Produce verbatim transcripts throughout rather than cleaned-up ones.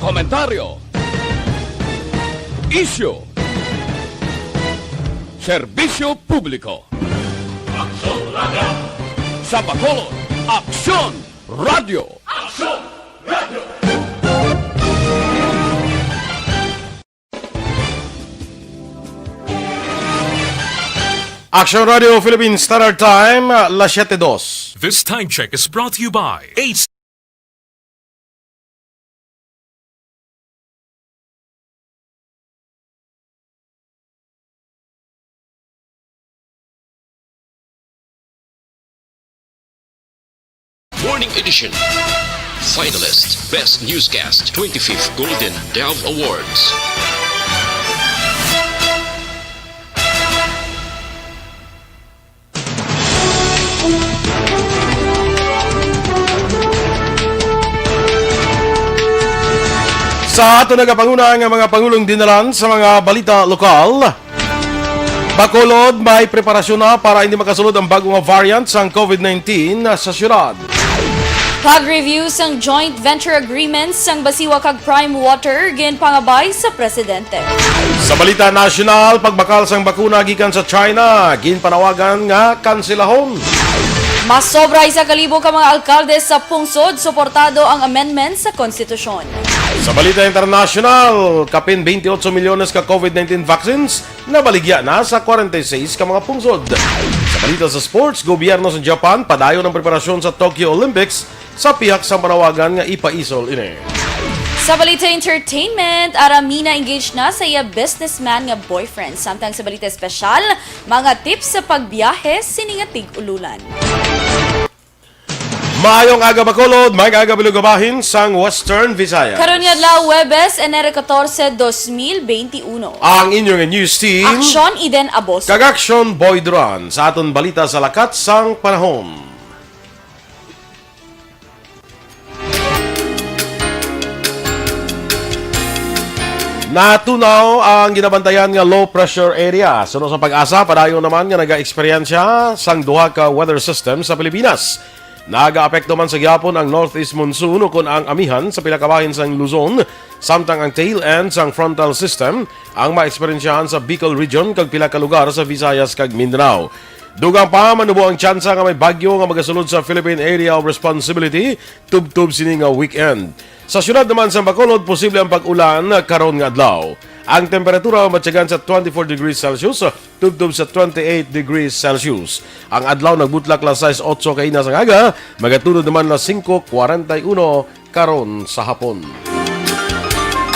Komentaryo. Isyu. Serbisyo publiko. Aksyon Radio. Sa Bacolod, Aksyon Radio. Aksyon Radio. Action Radio Philippines Standard Time, las siete dos. This time check is brought to you by Ace. Morning Edition. Finalist, Best Newscast, twenty-fifth Golden Dove Awards. Sa ato nagapanguna nga mga pangulong dinalan sa mga balita lokal, Bacolod, may preparasyon na para hindi makasulod ang bago nga variant sang COVID nineteen sa syudad. Pag-review sang joint venture agreements sang Basiwa kag Prime Water, ginpangabay sa presidente. Sa balita nasyonal, pagbakal sang bakuna gikan sa China, ginpanawagan nga kanselahon. Mas sobra isa ka libo ka mga alkalde sa pungsod suportado ang amendment sa konstitusyon. Sa balita internasyonal, kapin twenty-eight milyones ka COVID nineteen vaccines nabaligya na sa forty-six ka mga pungsod. Sa balita sa sports, gobyerno sa Japan padayon ang preparasyon sa Tokyo Olympics sa pihak sa panawagan nga ipaisol ini. Sa balita entertainment, Aramina engaged na sa iya businessman nga boyfriend. Samtang sa balita espesyal, mga tips sa pagbiyahe sini nga tig-ululan. Maayong aga, Bacolod. Maayong aga, Bilog Bahin sang Western Visayas. Karon nga adlaw, Huwebes, Enero catorce, dos mil beinti uno. Ang inyong news team, Aksyon, Eden Aboso. Kag Aksyon, Boy Duran. Sa aton balita sa lakat sang panahon. Natunaw ang ginabantayan nga low pressure area. Suno sa PAGASA, padayon naman nga naga-eksperyensya sang duha ka weather system sa Pilipinas. Nagaapekto man sa gihapon ang northeast monsoon ukon ang amihan sa pila ka bahin sang Luzon, samtang ang tail end sang frontal system ang maeksperyensyahan sa Bicol Region kag pila ka lugar sa Visayas kag Mindanao. Dugang pa, manubo ang tsansa nga may bagyo nga magasulod sa Philippine Area of Responsibility tubtob sini nga weekend. Sa siyudad naman sa Bacolod, posible ang pag-ulan karon nga adlaw. Ang temperatura matyagan sa twenty-four degrees Celsius tubtob sa twenty-eight degrees Celsius. Ang adlaw nagbutlak las sais otso kaina sang aga, magatunod naman las singko kwarenta y uno karon sa hapon.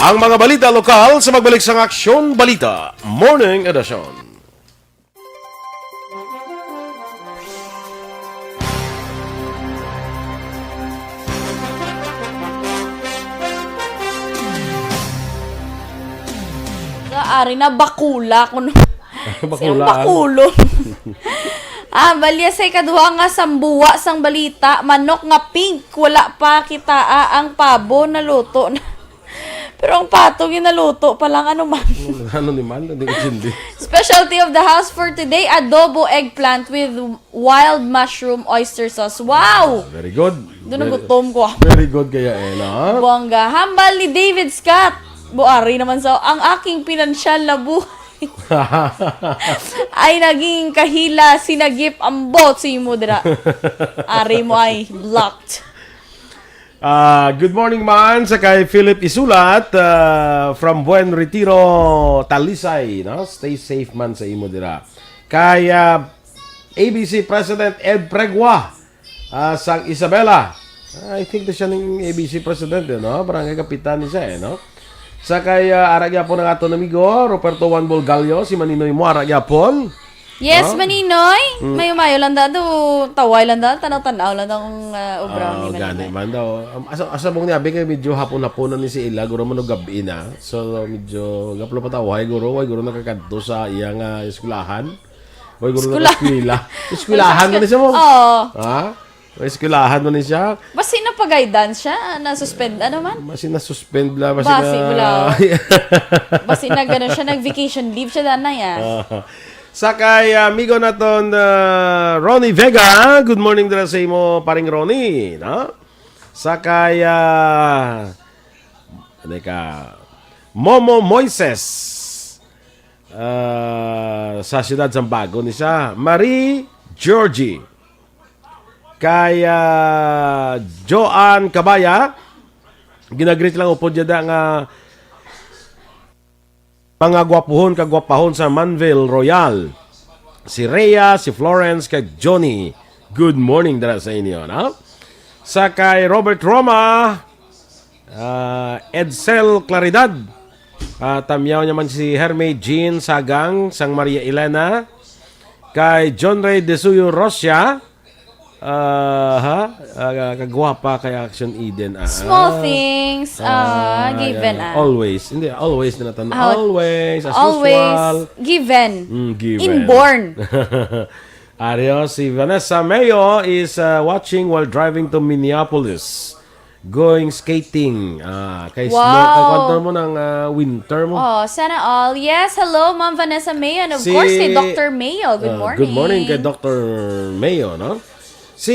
Ang mga balita lokal sa magbalik sang Aksyon Balita Morning Edition. Ari na, bakula kuno. Bakula. Bakulon. Ah, balya sa ikaduha nga sambuwa sang balita, manok nga pink, wala pa kitaa ang pabo, naluto na. Pero ang pato, ginaluto pa lang, ano man. Ano ni man? Hindi ko sindi. Specialty of the house for today, adobo eggplant with wild mushroom oyster sauce. Wow! Very good. Doon Very, nagutom ko. Very good kaya, eh, no? Bongga. Hambal ni David Scott. Buari naman sa ang aking pinansyal na buhay. Ay naging kahila, sinagip ang bot sa imo dira. Ari mo ay blocked. Ah, good morning man sa kay Philip Isulat, ah, from Buen Retiro, Talisay, no? Stay safe man sa imo dira. Kay, ah, A B C President Ed Pregua, ah, sang Isabela. I think na siya ning A B C President, eh, no? Barangay Kapitan ni siya, eh, no? Sa kay, ah, ara gyapon ang aton amigo, Roberto Juan Bolgallo, si Maninoy mo, ara gyapon. Yes, no? Maninoy. Mm. Mayo-mayo lang da, do, taway lang da, tanaw-tanaw lang da kung, ah, obra ni Maninoy. Ah, gani man daw. Um, asa, asa mong niya, abi kay medyo hapon-hapon na ni si Ila, guro man og gabi na. So, medyo gaplo pa taway, guro, way guro nakakadto sa iya nga eskwelahan. Way guro Eskwela. Nakaeskwela. Eskwelahan man ni siya mo. Oo. Ha? May eskwelahan man ni siya. Basi na pa-guidance siya, na-suspend, ano man? Basi na-suspend la, basi Basi na wala. Basi na gano'n siya, nag-vacation leave siya, danay, ah. Ah. Sa kay, ah, amigo naton, ah, Ronnie Vega, good morning dira sa imo, paring Ronnie, no? Sa kay, ah, Ano ka? Momo Moises. Ah, sa siyudad sang Bago ni siya. Marie Georgie. Kay, ah, Joan Kabaya. Ginagreet lang upod niya da nga mga gwapuhon kag gwapahon sa Manville Royal. Si Rhea, si Florence, kag Johnny. Good morning dira sa inyo, no? Sa kay Robert Roma, ah, Edsel Claridad. Ah, tamyaw niya man si Hermie Jean Sagang, sang Maria Elena. Kay John Ray Desuyo Rosia, ah, ha? Ah, kagwapa kay Action Eden, ah. Small things, ah, Ah, given, yeah. ah. Always. Hindi, always na natin. Ah, Always, as always usual. given. Mm, given. Inborn. Ario, si Vanessa Mayo is, uh, watching while driving to Minneapolis. Going skating. Ah, kay snow, Wow. kay kwanto mo ng, ah, winter mo. Oh, sana all. Yes, hello, Ma'am Vanessa Mayo. And of Si, course, kay Doctor Mayo. Good ah, morning. Good morning kay Doctor Mayo, no? Si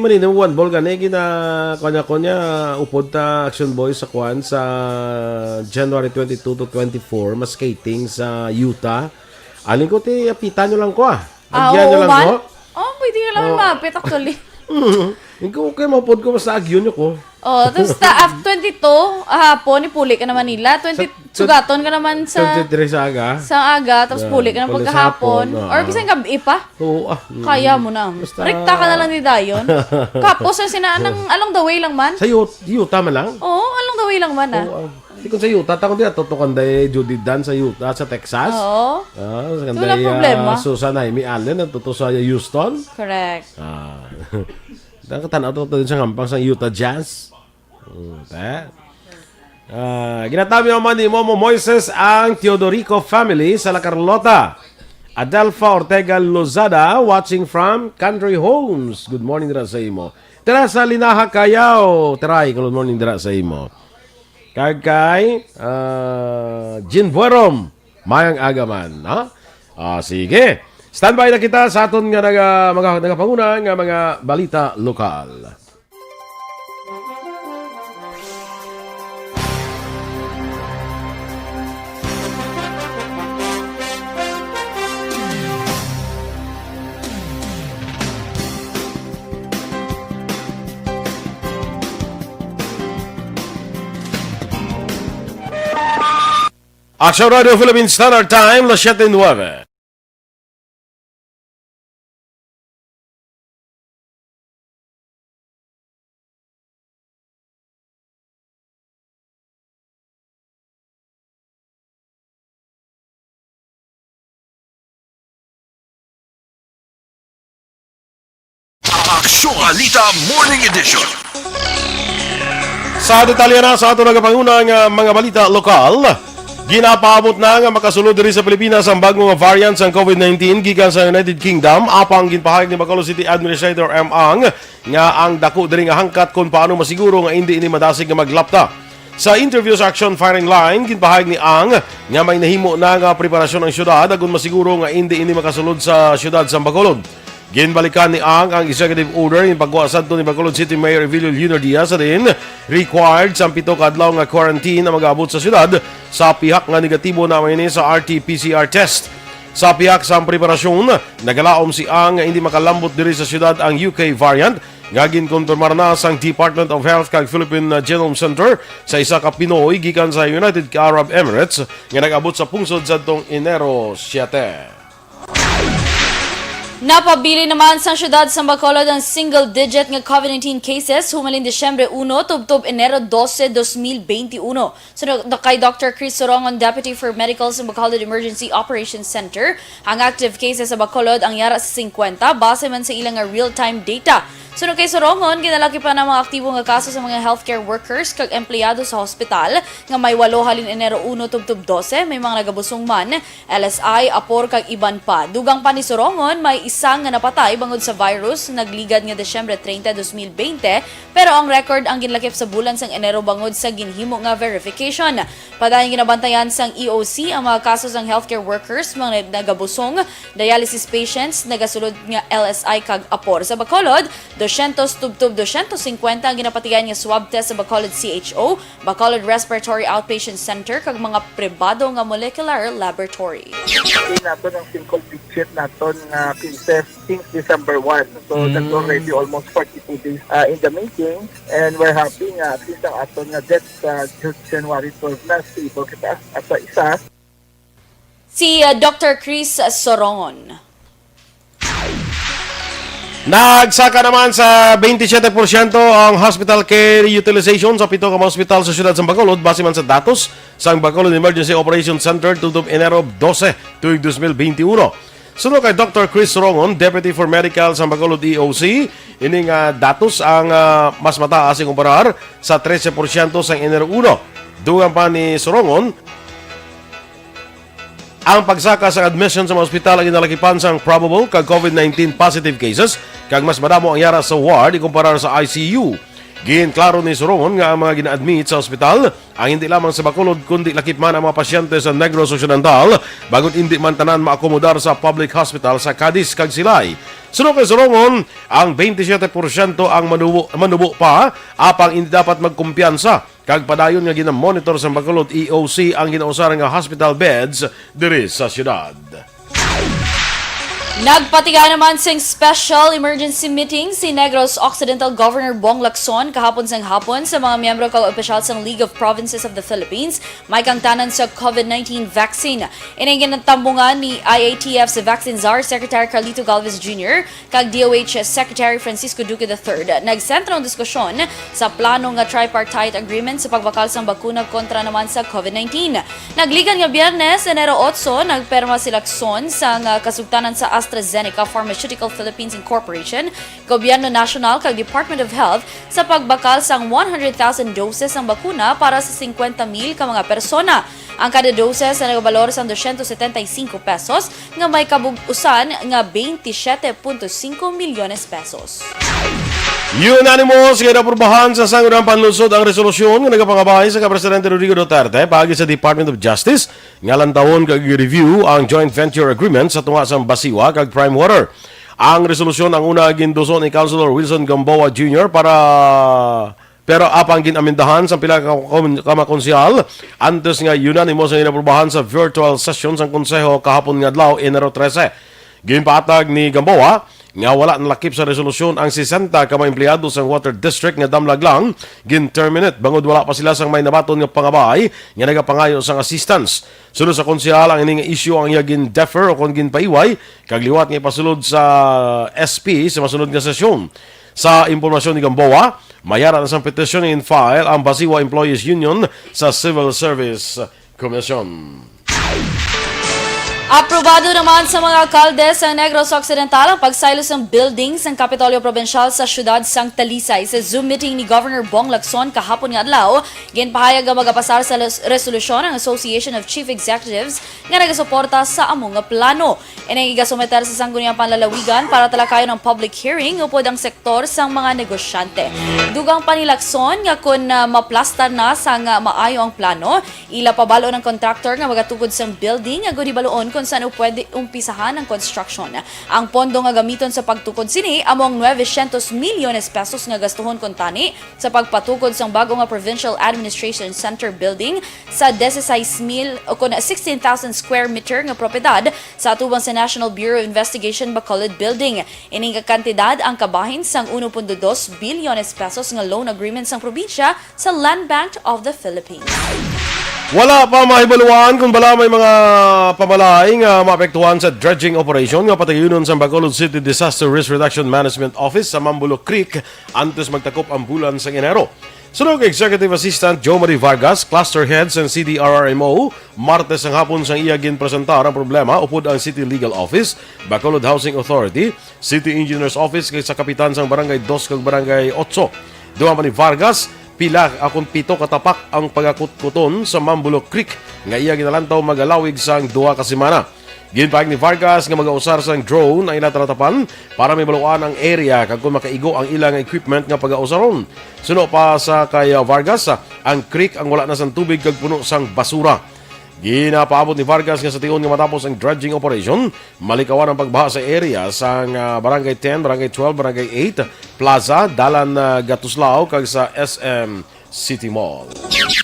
Manino One Ball gani, gina, kanya-kanya, upod ta Action Boys sa kwan sa January twenty-two to twenty-four, mas skating sa Utah. Aling ko, ti, apita nyo lang ko, ah. Ah, Agyan nyo oo lang man. ko. Oh, pwede nga lang Oh. mapit, actually. Mm. Ikaw, okay, mapod ko, basta agyon nyo ko. Oh, tapos ta, af, twenty-two, hapon, ipuli ka na Manila. Twenty, Sa, sugaton ka naman sa, twenty-three sa aga. sa aga, tapos Yeah, puli ka na puli sa pagkahapon. hapon, ah. Or bisan gabi pa. Oo, ah. Mm. Kaya mo na. Basta Rekta ka na lang ni Dayon. Kapos ang sina-, nang, along the way lang man. Sa Ut-, Utah man lang? Oo, along the way lang man, ah. Oo, ah. Di kun sa Utah, ta kun di, atutukan day Judy Dan sa Utah, sa Texas. Oo. Ah, sa Wala kanday, problema. ah, Susan Jaime Allen, atuto sa Houston. Correct. Ah. Nakatanaw to, to din sa ngampang sa Utah Jazz. Hmm, te. Ah, ginatabi naman ni Momo Moises ang Teodorico family sa La Carlota. Adelfa Ortega Lozada, watching from Country Homes. Good morning dira sa imo. Tira sa Linaha, Cayao. Tiray, good morning dira sa imo. Kag kay, ah, Jean Buerom, mayang aga man, ha? Ah, sige. Standby na kita sa aton nga naga-, mga, nagapanguna nga mga balita lokal. Action Radio Philippine Standard Time, las siete nueve. Aksyon Balita Morning Edition. Sa detalye na sa ato nagapanguna nga mga balita lokal, ginapaabot na nga makasulod diri sa Pilipinas ang bagong variant sang COVID nineteen gikan sa United Kingdom, apang ginpahayag ni Bacolod City Administrator M. Ang nga ang dako diri nga hangkat kon paano masiguro nga indi ini madasig nga maglapta. Sa interview sa Action Firing Line, ginpahayag ni Ang nga may nahimo na nga preparasyon ang syudad agud masiguro nga indi ini makasulod sa syudad sa Bacolod. Ginbalikan ni Ang ang executive order nga pagkuha sadto ni Bacolod City Mayor Evelio Leonardia sa diin required sang pito ka adlaw nga quarantine ang mag-abot sa syudad sa pihak nga negatibo na man ini sa R T P C R test. Sa pihak sang preparasyon, nagalaom si Ang nga indi makalambot diri sa syudad ang U K variant nga ginkonfirmar na sang Department of Health kag Philippine Genome Center sa isa ka Pinoy gikan sa United Arab Emirates nga nag-abot sa pungsod sadtong Enero siete. Napabilin naman sa siyudad sa Bacolod ang single digit nga COVID nineteen cases humalin Disyembre uno tubtob Enero dose, dos mil benti uno. Suno kay Doctor Chris Sorongon, Deputy for Medical sa Bacolod Emergency Operations Center, ang active cases sa Bacolod ang yara sa singkwenta base man sa ila nga real-time data. Suno kay Sorongon, ginalakipan ang mga aktibo nga kaso sa mga healthcare workers kag empleyado sa hospital nga may walo halin Enero uno tubtob dose, may mga nagabusong man, L S I, apor kag iban pa. Dugang pa ni Sorongon, may isa nga napatay bangod sa virus nagligad nga Disyembre treinta, dos mil benti, pero ang record ang ginlakip sa bulan sang Enero bangod sa ginhimo nga verification. Padayon ginabantayan sang E O C ang mga kaso sang healthcare workers, mga nagabusong, dialysis patients, nagasulod nga L S I kag apor. Sa Bacolod, dosyentos tubtob dosyentos singkwenta ang ginapatigayon nga swab test sa Bacolod C H O, Bacolod Respiratory Outpatient Center, kag mga pribado nga molecular laboratory. Kay nato ng single digit naton nga cases since December one. So, that's Mm. already almost forty-two days, uh, in the making. And we're happy nga at least ang aton nga death sa January twelve na stable kita at sa isa. Si, uh, Doctor Chris Sorongon. Nagsaka naman sa twenty-seven porsyento ang hospital care utilization sa pito ka mga hospital sa siyudad sa Bacolod, base man sa datos sang Bacolod Emergency Operations Center tutob Enero dose, tuig dos mil benti uno. Suno kay Doctor Chris Rongon, Deputy for Medical sa Bacolod E O C, ini nga datos ang, ah, mas mataas ikumparar sa trese porsyento sang Enero uno. Dugang pa ni Sorongon, ang pagsaka sa admission sa mga ospital ang ginalakipan sang probable kag COVID nineteen positive cases, kag mas madamo ang yara sa ward ikumparar sa I C U. Ginklaro ni Sorongon nga ang mga gina-admit sa ospital ang hindi lamang sa Bacolod, kundi lakip man ang mga pasyente sa Negros Occidental, bangod hindi man tanan maakomodar sa public hospital sa Cadiz kag Silay. Suno kay Sorongon, ang twenty-seven porsyento ang manubo, manubo pa, apang hindi dapat magkumpiyansa kag padayon nga ginamonitor sang Bacolod E O C ang ginausar nga hospital beds diri sa siyudad. Nagpatigayon naman sing special emergency meeting si Negros Occidental Governor Bong Lacson kahapon sang hapon sa mga miyembro kag opisyal sang League of Provinces of the Philippines, may kaangtanan sa COVID nineteen vaccine. Ini ginatambungan ni I A T F's Vaccine Czar Secretary Carlito Galvez Junior kag D O H Secretary Francisco Duque the third. Nagsentro ang diskusyon sa plano nga tripartite agreement sa pagbakal sang bakuna kontra naman sa COVID nineteen. Nagligan nga Biyernes, Enero otso, nagpirma si Lacson sang, ah, kasugtanan sa AstraZeneca Pharmaceutical Philippines Incorporation, Gobyerno Nasyonal kag Department of Health sa pagbakal sang one hundred thousand doses sang bakuna para sa singkwenta mil ka mga persona. Ang kada doses na nagabalor sang dosyentos setenta y cinco pesos nga may kabug-usan nga twenty-seven punto cinco milyones pesos. Unanimous nga naaprubahan sa Sangguniang Panlungsod ang resolusyon nga nagapangabay sa kay Presidente Rodrigo Duterte paagi sa Department of Justice nga lantawon kag i-review ang joint venture agreement sa tunga sang Basiwa kag Prime Water. Ang resolusyon ang una ginduso ni Councilor Wilson Gamboa Junior para, pero apang gin-amendahan sang pila ka kon-, ka mga konsehal antes nga unanimous nga inaprubahan sa virtual session sang Konseho kahapon nga adlaw, Enero trese. Ginpahatag ni Gamboa nga wala nalakip sa resolusyon ang sesenta ka mga empleyado sang Water District nga damlag lang gin-terminate bangod wala pa sila sang may nabaton nga pangabay nga nagapangayo sang assistance. Suno sa konsehal, ang ini nga isyu ang iya gin-defer o kon ginpaiway kag liwat nga ipasulod sa S P sa masunod nga sesyon. Sa impormasyon ni Gamboa, may ara na sang petisyon nga in-file ang Basiwa Employees Union sa Civil Service Commission. Aprobado naman sa mga alkalde sa Negros Occidental ang pagsaylo sang building sang Kapitolyo Probinsyal sa siyudad sang Talisay. Sa Zoom meeting ni Governor Bong Lacson kahapon nga adlaw, ginpahayag nga magapasar sa les-, resolusyon ang Association of Chief Executives nga nagasuporta sa amo nga plano. Ining igasumiter sa Sangguniang Panlalawigan para talakayon ang public hearing upod ang sektor sang mga negosyante. Dugang pa ni Lacson nga kun, ah, maplastar na sang, ah, maayo ang plano, ila pabal-on ang kontraktor nga magatukod sang building agud hibaluon kon san-o pwede umpisahan ang construction. Ang pondo nga gamiton sa pagtukod sini amo ang nueve cientos milyones pesos nga gastuhon kuntani sa pagpatukod sang bag-o nga Provincial Administration Center Building sa dieciséis mil o kon sixteen thousand square meter nga propiedad sa atubang sa National Bureau of Investigation Bacolod Building. Ining kantidad ang kabahin sang uno punto dos bilyones pesos nga loan agreement sang probinsya sa Land Bank of the Philippines. Wala pa mahibaluan kung bala may mga pamalaay nga maapektuhan sa dredging operation nga patayunon sa Bacolod City Disaster Risk Reduction Management Office sa Mambulo Creek antes magtakop ang bulan sa Enero. Suno kay Executive Assistant Jo Marie Vargas, Cluster Head sang C D R R M O, Martes sang hapon sang iya ginpresentar ang problema upod ang City Legal Office, Bacolod Housing Authority, City Engineer's Office kag sa kapitan sang Barangay Dos kag Barangay Otso. Dugang pa ni Vargas, pila akon pito ka tapak ang pagakutkuton sa Mambulo Creek nga iya ginalantaw magalawig sang duha ka semana. Ginpahayag ni Vargas nga magausar sang drone ang ila talatapan para mahibaluan ang area kag kon makaigo ang ila nga equipment nga pagausaron. Suno pa sa kay Vargas, ang creek ang wala na sang tubig kag puno sang basura. Ginapaabot ni Vargas nga sa tion nga matapos ang dredging operation, malikawan ang pagbaha sa area sang, ah, Barangay ten, Barangay twelve, Barangay eight, Plaza, Dalan, ah, Gatuslao, kag sa S M City Mall.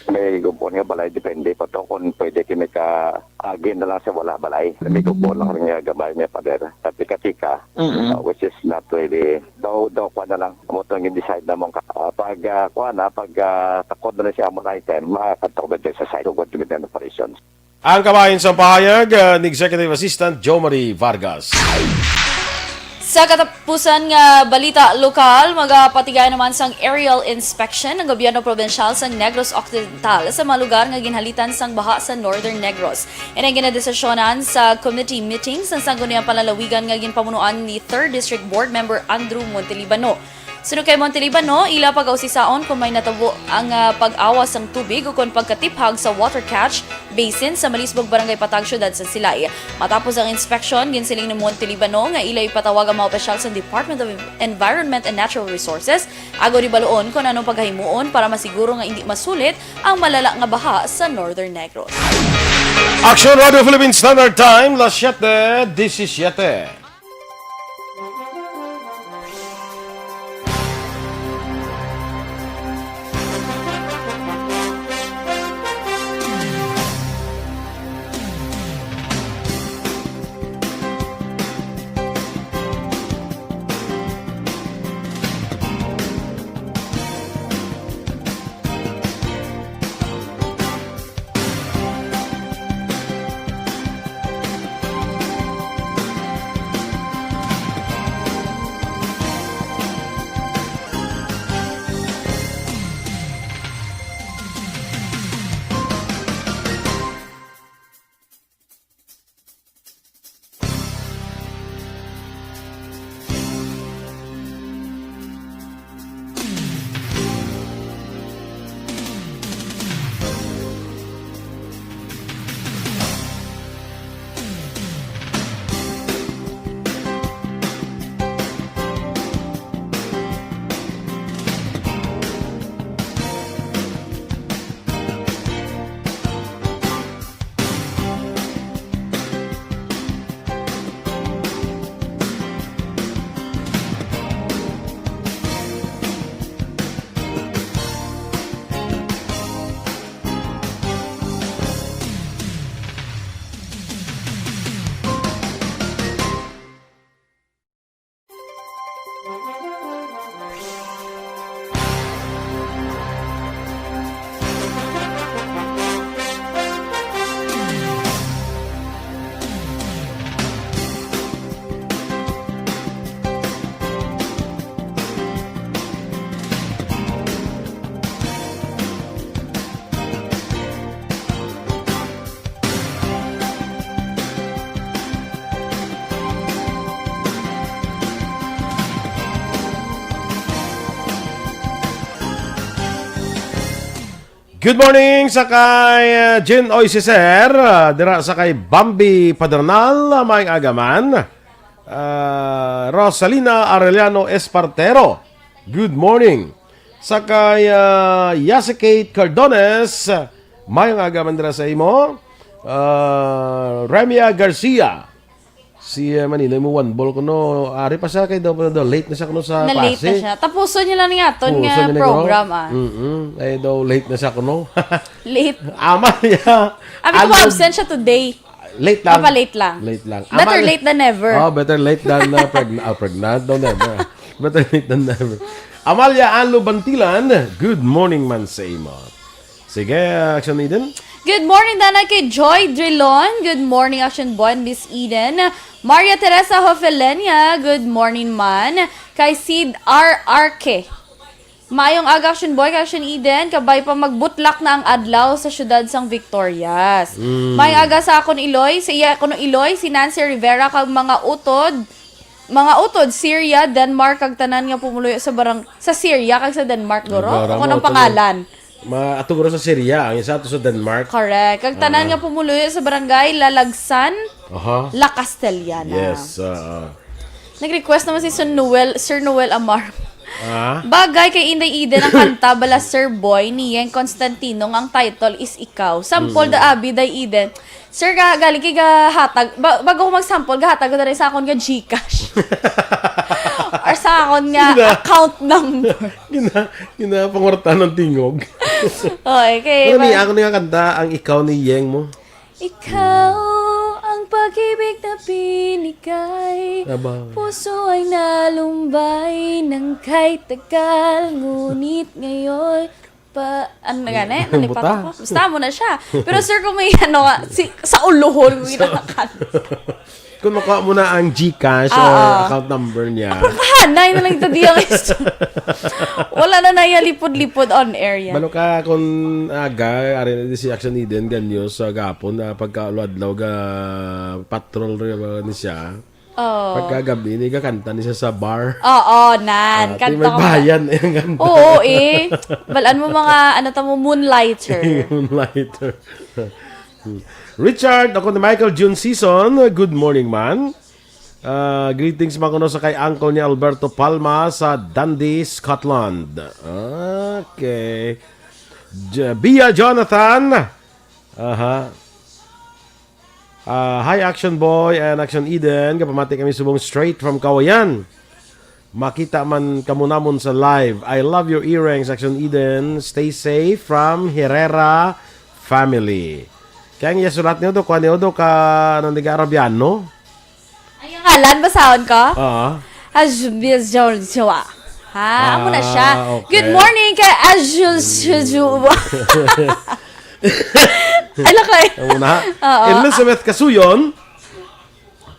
May gubon nga balay, depende pa to kung pwede kini ka agin na lang sa wala balay. May gubon lang rin nga gamay nga pader. Tapi katika, Mm-mm. uh, which is not really, daw, daw, kuha na lang. Amo to ang decide namon ka. Ah, pag, ah, kuha na, pag, ah, takod na siya amon item, makakadto na dyan sa site. Tugod kami ng operations. Ang kabahin sa pahayag, ah, ni Executive Assistant Joe Marie Vargas. Sa katapusan nga balita lokal, magapatigay naman sang aerial inspection ang gobyerno probinsyal sa Negros Occidental sa mga lugar nga ginhalitan sang baha sa Northern Negros. Ini ang ginadesisyonan sa committee meeting sa Sangguniang Panlalawigan nga ginpamunuan ni Third District Board Member Andrew Montelibano. Suno kay Montelibano, ila pag-ausisaon kung may natabo ang, ah, pag-awas sang tubig ukon pagkatiphag sa water catch basin sa Malisbog, Barangay Patag, Syudad sa Silay. Matapos ang inspeksyon, ginsiling ni Montelibano nga ila ipatawag ang mga opisyal sa Department of Environment and Natural Resources agod ibaluon kung ano ang paghahimuon para masiguro nga indi masulit ang malala nga baha sa Northern Negros. Action Radio Philippine Standard Time, las siete disisiete. Good morning sa kay, uh, Jean Oisiser, uh, dira sa kay Bambi Padernal, uh, maayong aga man. Uh, Rosalina Arellano Espartero, good morning. Sa kay, uh, Yasi Kate Cardones, maayong aga man dira sa imo. Uh, Remia Garcia, si, uh, Manila mo one ball kuno, ari pa siya kay daw, daw late na siya kuno sa Na-late na klase. siya. Tapuson niya lang ni aton Puso nga niya ni program, kuno. ah. Mm-mm. Ay daw late na siya kuno. Late. Amalia. Abi ko Alvin. absent siya today. Late lang. Papa, late lang. Late lang. Better Amal- late than never. Oh, better late than, uh, pregna-, oh, pregnant. Don't never. Better late than never. Amalia Anlo Bantilan, good morning man sa imo. Sige, Action Eden. Good morning, Dana, kay Joy Drilon. Good morning, Action Boy and Miss Eden. Maria Teresa Jovelenia, good morning man. Kay Sid R R K. Maayong aga, Action Boy, kag Action Eden. Kabay pa magbutlak na ang adlaw sa siyudad sang Victorias. Mm. Maayong aga sa akon iloy, sa iya kuno iloy, si Nancy Rivera, kag mga utod, mga utod, Syria, Denmark, kag tanan nga pumuluyo sa barang-, sa Syria, kag sa Denmark, guro. Denmark, Ako ang mga utod. pangalan. Ma-, ato guro sa Syria, ang isa ato sa Denmark. Correct. Kag tanan Ah. nga pumuluyo sa barangay Lalagsan, Aha. La Castellana. Yes, ah. Nag-request naman si Sir Noel, Sir Noel Amar. Ah? Bagay kay Inday Eden ang kanta bala, Sir Boy, ni Yeng Constantino, nga ang title is Ikaw. Sample da abi, Day Eden. Sir, ga, gali kay gahatag, ba, bago ko mag-sample, gahatag ko na rin sa akon nga Gcash. Or sa akon nga Gina- account number. Gina, ginapangwarta ng tingog. Okay, kay Pero ni, ba- ako nga kanta, ang Ikaw ni Yeng mo. Ikaw ang pag-ibig na binigay. Aba. Puso ay nalumbay ng kay tagal, ngunit ngayon pa, ano na gani? Nalipat Buta. Ako. Basta mo na siya. Pero sir, kung may ano, si, sa uluhon, kung ginakanta. Kung makuha mo na ang Gcash or Oo. Account number niya. Kahanay na lang ito diya guys. Wala na naya lipod-lipod on air yan. Balo ka kung aga, ari na di si Action Eden ganyo sa gapon na pagkaadlaw ga patrol rin ni siya. Oh. Pagkagabi ni gakanta ni siya sa bar. Oo, nan. Ah, Kanta may ko. bayan eh, ang ganda. Oo eh. Balaan mo mga, ano tamo, Moonlighter. Moonlighter. Richard, ako ni Michael June Season. Good morning, man. Ah, greetings man kuno sa kay Uncle ni Alberto Palma sa Dundee, Scotland. Okay. J- Bia Jonathan. Aha. Ah, hi, Action Boy and Action Eden. Kapamati kami subong straight from Kawayan. Makita man kamo namon sa live. I love your earrings, Action Eden. Stay safe from Herrera family. Kaya ang iyasulat niyo do, kuha niyo do ka, ano, niga Arabiano? Ay, ang ngalan, basahon ko? Ah. Azubia Joshua. Ha, amo na siya. Ah, okay. Good morning kay Azubia. Ay, lakay. Ang una. Oo. Elizabeth Kasuyon,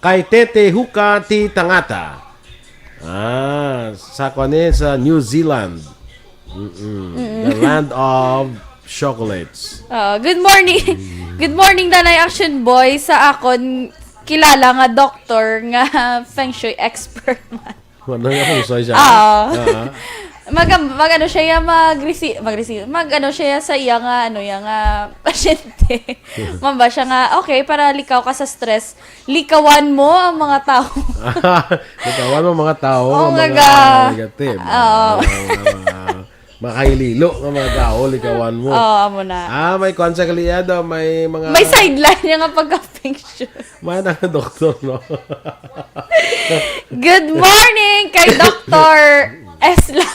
kay Tete Huka ti Tangata. Ah, sa kuan eh, sa New Zealand. Mm-mm. The land of chocolates. Oh, good morning. Good morning, Danay Action Boy. Sa akon, kilala nga doktor nga feng shui expert man. Ano nga kung siya? Oo. Ah. Mag, mag ano siya, mag-resi-, mag-resi-, mag ano siya sa iya nga, ano, iya nga pasyente. Mamba siya nga, okay, para likaw ka sa stress, likawan mo ang mga tao. Likawan mo mga tao, Oo, mga nga ga- negative. Oo. Mga, mga, mga makahililo nga mga tao, likawan mo. Oo, amo na. Ah, may kwan sa kaliya daw, may mga... May sideline niya nga pagka-picture. May na nga doktor, no? Good morning kay Doctor Esla.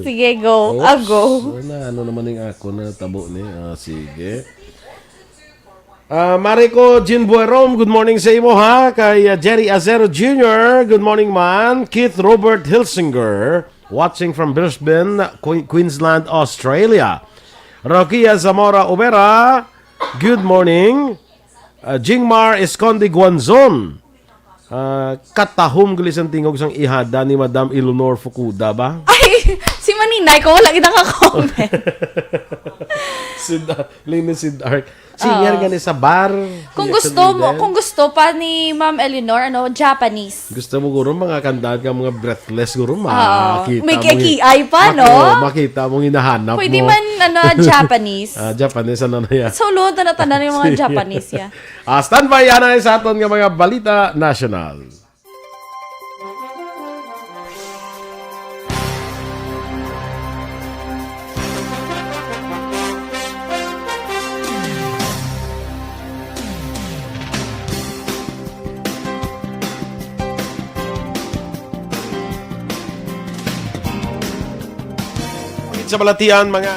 Sige, go. Oops. Ago. Ano na, ano naman yung ako na tabo ni? Ah, sige. Ah, Mariko Jean Buerom, good morning sa imo ha. Kay ah, Jerry Azero Junior, good morning man. Keith Robert Hilsinger, watching from Brisbane, Que- Queensland, Australia. Rokia Zamora Ubera, good morning. Ah, Jingmar Esconde Guanzon, ah, katahom gali sang tingog sang ihada ni Madam Eleanor Fukuda ba? Ay, si Maninay ko, wala kita ka-comment. Sid Linis Sid Arc. Singer Oo. gani sa bar. Kung Reaction gusto mo, leader. Kung gusto pa ni Ma'am Eleanor, ano, Japanese. Gusto mo guro mga kanta nga mga breathless guro Oo. makita May mo. kikiay pa, Maki- no? Oo, makita mong hinahanap Pwede mo. Man, ano, Japanese. Ah, Japanese ano na yan. So, luto na tanan yung mga Sige. Japanese, yeah. Ah, standby, ana sa aton nga mga balita national. Sa balatian, mga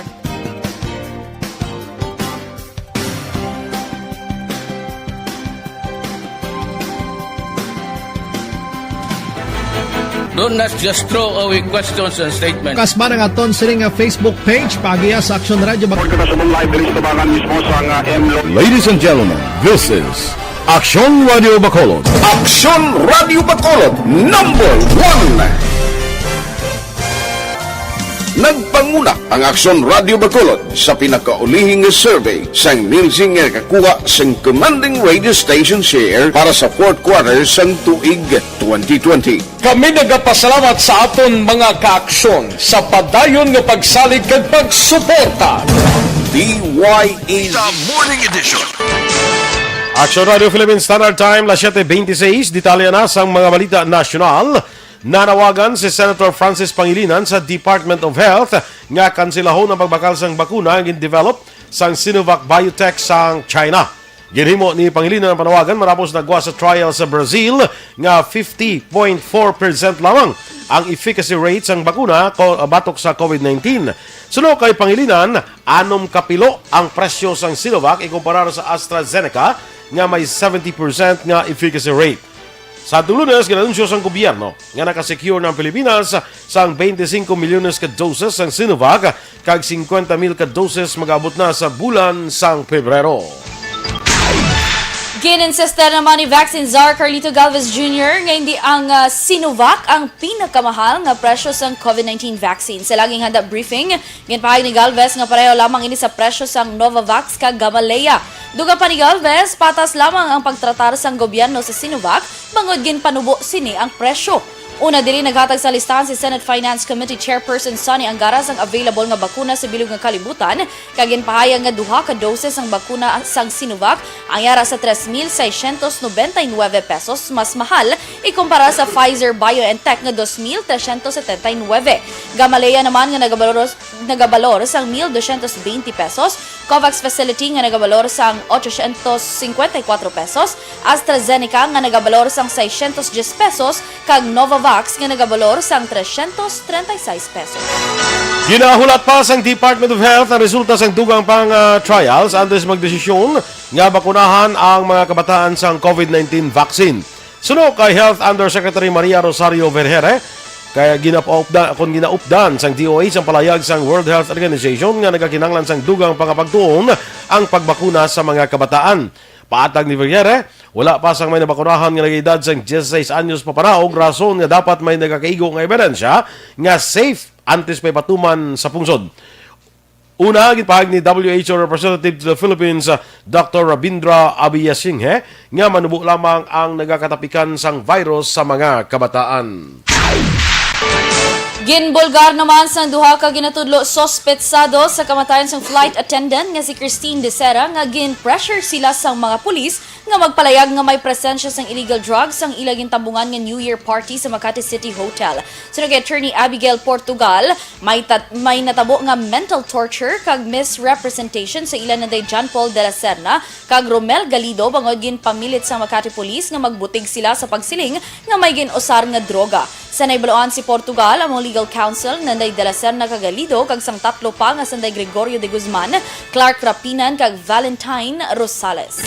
Don't not just throw away questions and statements. Kasba ang aton sini nga Facebook page, paagiha sa Aksyon Radio Bacolod. Kita sa live diri sa tabangan mismo sa nga M Lo. Ladies and gentlemen, this is Aksyon Radio Bacolod. Aksyon Radio Bacolod, number one. Nagpanguna ang Aksyon Radio Bacolod sa pinakaulihing nga survey sang Nielsen nga nakakuha sang commanding radio station share para sa fourth quarter sang tuig twenty twenty. Kami nagapasalamat sa aton mga kaaksyon sa padayon nga pagsalig kag pagsuporta. D Y E. The Morning Edition. Action Radio Philippine Standard Time, las siete veintiséis. Detalye na sang mga balita nasyonal. Nanawagan si Senator Francis Pangilinan sa Department of Health nga kansilahon ang pagbakal sang bakuna nga gin-develop sang Sinovac Biotech sang China. Ginhimo ni Pangilinan ang panawagan matapos nagwa sa trial sa Brazil nga fifty point four percent lamang ang efficacy rate sang bakuna ko-, batok sa COVID nineteen. Suno kay Pangilinan, anom ka pilo ang presyo sang Sinovac ikumparar sa AstraZeneca nga may seventy percent nga efficacy rate. Sa Lunes, ginanunsyo sang gobyerno nga nakasecure na ang Pilipinas sang twenty-five milyones ka doses sang Sinovac kag fifty mil ka doses magaabot na sa bulan sang Pebrero. Gin-insister naman ni vaccine czar Carlito Galvez Junior nga hindi ang, ah, Sinovac ang pinakamahal nga presyo sang COVID nineteen vaccine. Sa laging handa briefing, ginpahayag ni Galvez nga pareho lamang ini sa presyo sang Novavax kag Gamaleya. Dugang pa ni Galvez, patas lamang ang pagtratar sang gobyerno sa Sinovac bangod ginpanubo sini ang presyo. Una diri, naghatag sa listahan si Senate Finance Committee Chairperson Sonny Angara sang available nga bakuna sa bilog nga kalibutan, kag ginpahayag nga duha ka doses sang bakuna sang Sinovac ang yara sa tres mil seiscientos noventa y nueve pesos mas mahal ikumpara sa Pfizer BioNTech nga dos mil trescientos setenta y nueve. Gamaleya naman nga nagabalor, nagabalor sang mil doscientos veinte pesos, COVAX facility nga nagabalor sang ochocientos cincuenta y cuatro pesos, AstraZeneca nga nagabalor sang seiscientos diez pesos, kag Novavax nga nagabalor sang trescientos treinta y seis pesos. Ginahulat pa sang Department of Health ang resulta sang dugang pang, ah, trials antes magdesisyon nga bakunahan ang mga kabataan sang COVID nineteen vaccine. Suno kay Health Undersecretary Maria Rosario Vergere, kay ginapaupda-, kon ginaupdan sang D O H ang palayag sang World Health Organization nga nagakinahanglan sang dugang pangapagtuon ang pagbakuna sa mga kabataan. Paatag ni Vergere, wala pa sang may nabakunahan nga nagaedad sang dieciséis anyos papanaog, rason nga dapat may nagakaigo nga ebidensya nga safe antes pa ipatuman sa pungsod. Una, ginpahayag ni W H O Representative to the Philippines, uh, Doctor Rabindra Abiysinghe, nga manubo lamang ang nagakatapikan sang virus sa mga kabataan. Ginbulgar naman sang duha ka ginatudlo suspetsado sa kamatayon sang flight attendant nga si Christine De Serra nga gin-pressure sila sang mga pulis nga magpalayag nga may presensya sang illegal drugs sang ila gintambungan nga New Year party sa Makati City Hotel. Suno kay Attorney Abigail Portugal, may tat-, may natabo nga mental torture kag misrepresentation sa ila nanday John Paul de la Serna kag Romel Galido bangod ginpamilit sang Makati Police nga magbutig sila sa pagsiling nga may gin-usar nga droga. Sa nahibaloan si Portugal, amo ang legal counsel nanday de la Serna kag Galido kag sang tatlo pa nga sanday Gregorio de Guzman, Clark Rapinan kag Valentine Rosales.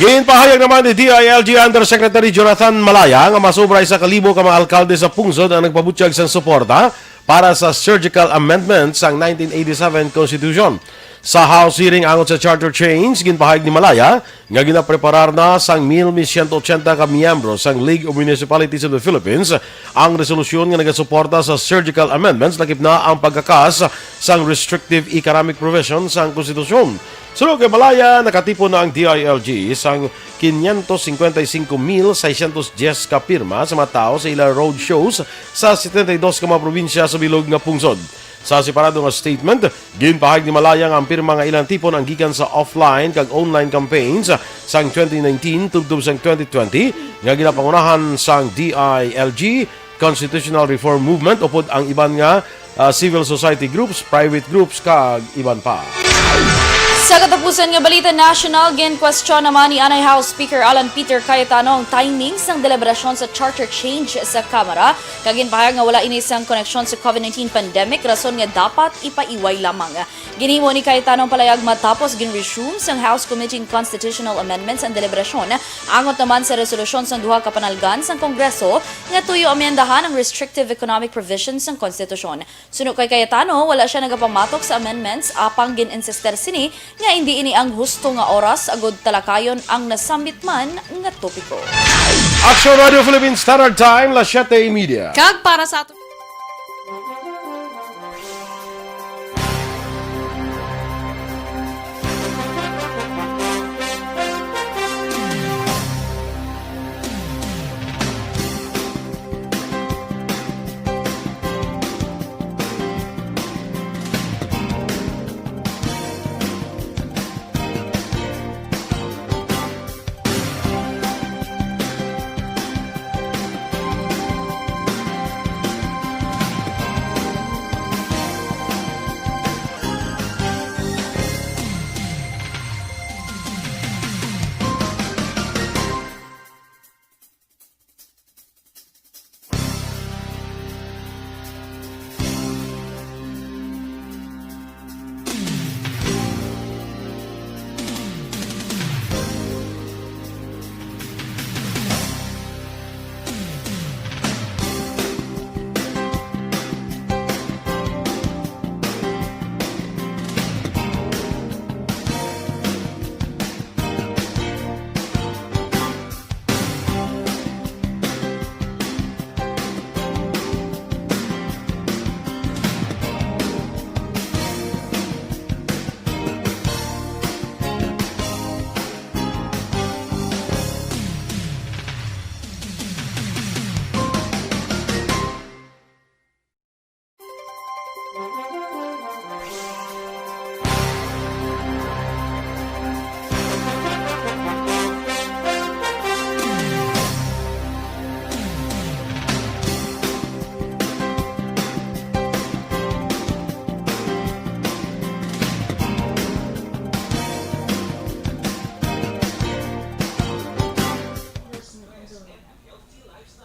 Ginpahayag naman ni D I L G Undersecretary Jonathan Malaya nga masobra isa ka libo ka mga alkalde sa pungsod ang nagpabutyag sang suporta para sa surgical amendment sang nineteen eighty-seven Constitution. Sa House hearing angot sa charter change, ginpahayag ni Malaya nga ginapreparar na sang mil siyento ochenta ka miyembro sang League of Municipalities of the Philippines ang resolusyon nga nagasuporta sa surgical amendments, lakip na ang pagkakas sang restrictive economic provision sang konstitusyon. Suno kay Malaya, nakatipon na ang D I L G sang quinientos cincuenta y cinco mil seiscientos diez ka pirma sa mga tawo sa ila road shows sa setenta y dos ka mga probinsya sa bilog nga pungsod. Sa separado nga statement, ginpahayag ni Malaya nga ang pirma nga ilang tipon ang gikan sa offline kag online campaigns sang twenty nineteen tubtob sang twenty twenty nga ginapangunahan sang D I L G, Constitutional Reform Movement, upod ang iban nga, ah, civil society groups, private groups, kag iban pa. Sa katapusan nga balita nasyonal, ginkwestiyon naman ni anay House Speaker Alan Peter Cayetano ang timing sang deliberasyon sa charter change sa Kamara, kag ginpahayag nga wala ini sang koneksyon sa COVID nineteen pandemic, rason nga dapat ipaiway lamang. Ginhimo ni Cayetano ang palayag matapos gin-resume sang House Committee on Constitutional Amendments ang deliberasyon angot naman sa resolusyon sang duha ka panalgan sang Kongreso nga tuyo amendahan ang restrictive economic provisions sang konstitusyon. Suno kay Cayetano, wala sia nagapamatok sa amendments, apang gin-insister sini nga indi ini ang husto nga oras agud talakayon ang nasambit man nga topiko. Action Radio Philippines Standard Time, las siete y media. Kag para sa ato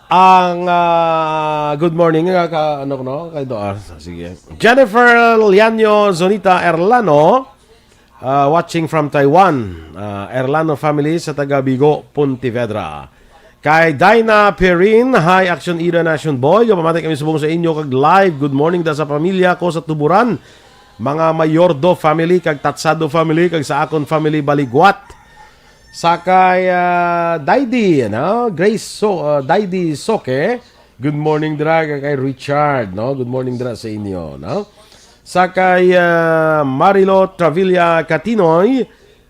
Ang, ah, good morning, nga ka, ano ko, no? Kay Doa. Sige. Jennifer Lianyo Zonita Erlano, ah, watching from Taiwan. Ah, Erlano family sa taga Bigo, Pontevedra. Kay Dinah Perin, hi, Action Ira, Nation Boy. Gapamati kami subong sa inyo kag live. Good morning da sa pamilya ko sa Tuburan. Mga Mayordo family, kag Tatsado family, kag sa akon family, Baligwat. Sa kay, ah, Daydi, no? Grace So-, ah, Daydi Soke. Good morning, dira, kag kay Richard, no? Good morning, dira, sa inyo, no? Sa kay, ah, Marilo Travilla Catinoy,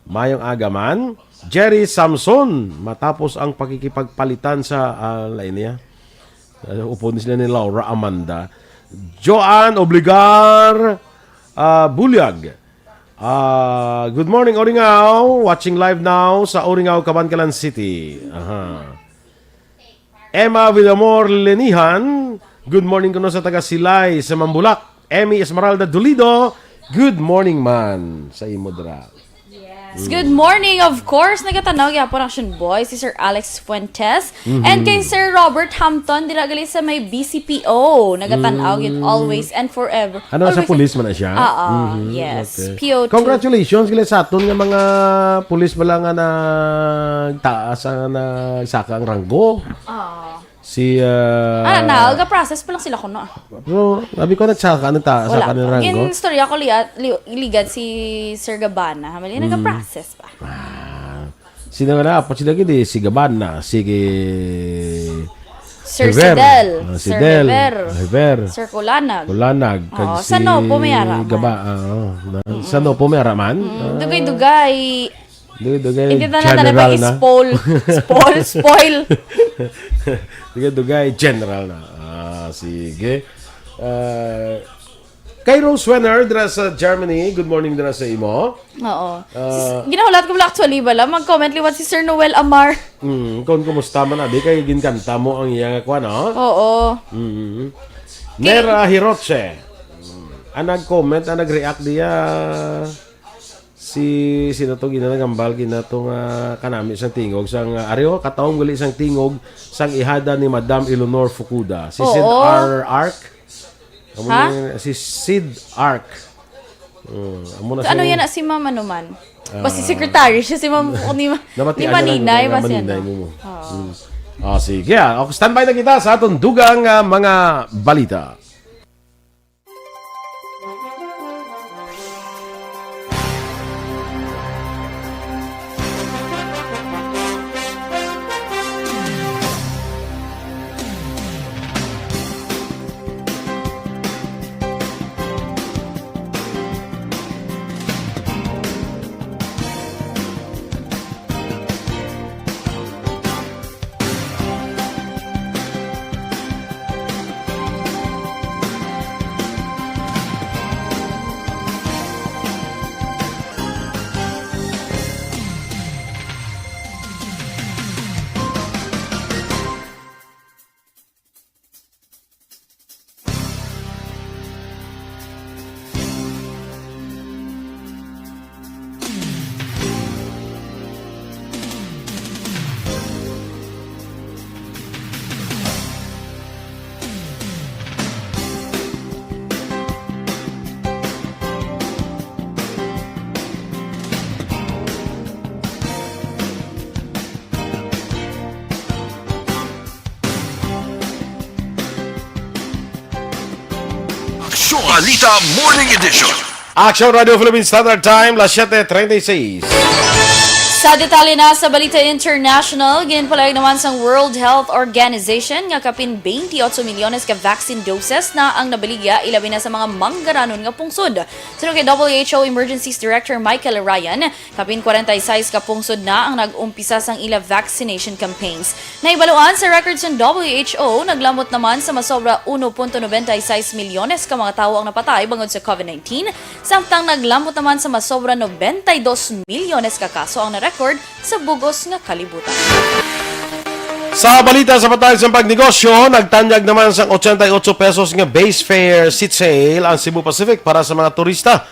mayong aga man. Jerry Samson, matapos ang pakikipagpalitan sa, ah, lain niya. Ah, upo ni sila ni Laura Amanda. Joanne Obligar, ah, Bulyag. Ah, good morning, Oringaw. Watching live now sa Oringaw, Kabankalan City. Aha. Emma Villamor Lenihan, good morning kuno sa taga Silay, sa Mambulak. Emmy Esmeralda Dolido, good morning man sa imo dira. Yes. Good morning, of course. Nagatanaw gyapon, Action Boy, si Sir Alex Fuentes. And kay Sir Robert Hampton, dira gali sa may B C P O. Nagatanaw gyud always and forever. Ano, sa Always- pulis man na siya? Oo, Mhm, yes. okay. P O two. Congratulations gali sa aton nga mga pulis bala nga nagtaas, nga nagsaka ang ranggo. Oo. Si, ah, Ano na, ga-process pa lang sila kuno. Pero sabi ko, nagsaka, nagtaas Wala. ang ranggo. Ginistorya ko liat, li- ligad si Sir Gabana. Mali, nag-process pa. Ah, sino nga na? Apat sila gid eh. Si Gabana, si Sir Hever. Sidel, Ah, Sir Sidel, Hever, Hever. Sir Kulanag. Kulanag, kag Oo, si sa Nopo may ara man. Gaba, ah, oh, na, sa Nopo may ara man. Mm, dugay-dugay. Dugay-dugay, Hindi na natin general pa na. spoil. Spoil, spoil. Dugay-dugay, general na. Ah, sige. Ah, kay Rose Wenner, dira sa Germany. Good morning, dira sa imo. Oo. Ah. Ginahulat ko lang actually bala. Mag-comment liwat si Sir Noel Amar. Mm, kung kumusta man, abi, kay ginkanta mo ang iya nga kwan, no? Oo. Mm. Nera Hiroche. Mm. Ang nag-comment, ang nag-react diya, si, sino to, ginanagambal, gina to nga kanami sang tingog, sang, uh, ariho, katawang gali sang tingog, sang ihada ni Madam Eleanor Fukuda. Si Sid Oo. R. Ark. Amo Ha? na yun, si Sid Ark. Mm, amo na So, ano siya. Yan na si Ma'am ano man? Ah. Basta secretary siya si Ma'am ni, Ma- ni Namatian na lang Maninay, yung basta yan, Maninay no? mo. Mm. Ah, sige. Ah, okay, standby na kita sa atong dugang, ah, mga balita. Aksyon Balita Morning Edition. Action Radio Philippine Standard Time, las siete treinta y seis. Sa detalye na sa Balita International, ginpalayag naman sang World Health Organization nga kapin twenty-eight milyones ka vaccine doses na ang nabaligya, ilabi na sa mga manggaranon nga pungsod. Suno kay W H O Emergencies Director Michael Ryan, kapin forty-six ka pungsod na ang nag-umpisa sang ila vaccination campaigns. Nahibaluan sa records sang W H O, naglambot naman sa masobra uno punto noventa y seis milyones ka mga tawo ang napatay bangod sa COVID nineteen, samtang naglambot naman sa masobra noventa y dos milyones ka kaso ang na-record sa bug-os nga kalibutan. Sa balita sa patag sa pagnegosyo, nagtanyag naman sang ochenta y ocho pesos nga base fare seat sale ang Cebu Pacific para sa mga turista.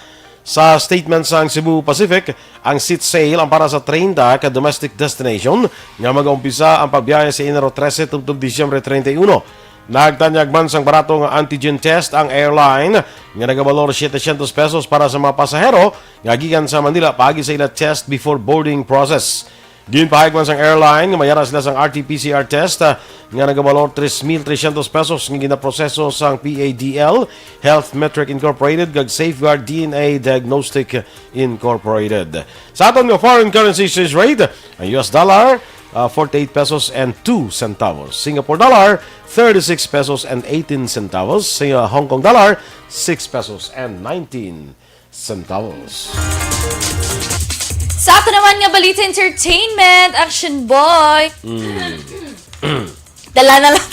Sa statement sang Cebu Pacific, ang seat sale ang para sa treinta ka domestic destination nga mag-umpisa ang pagbiyahe sa Enero trese tubtob Disyembre treinta y uno. Nagtanyag man sang barato nga antigen test ang airline nga nagabalor setecientos pesos para sa mga pasahero nga gikan sa Manila paagi sa ila test before boarding process. Ginpahayag man sang airline nga may ara sila sang R T P C R test, ah, nga nagabalor tres mil trescientos pesos nga ginaproseso sang P A D L, Health Metric Incorporated, kag Safeguard D N A Diagnostic Incorporated. Sa aton nga foreign currency exchange rate, ang U S dollar, ah, forty-eight pesos and two centavos. Singapore dollar, thirty-six pesos and eighteen centavos. Sa Hong Kong dollar, six pesos and nineteen centavos. Sa ato naman nga balita entertainment, Action Boy. Dala na lang.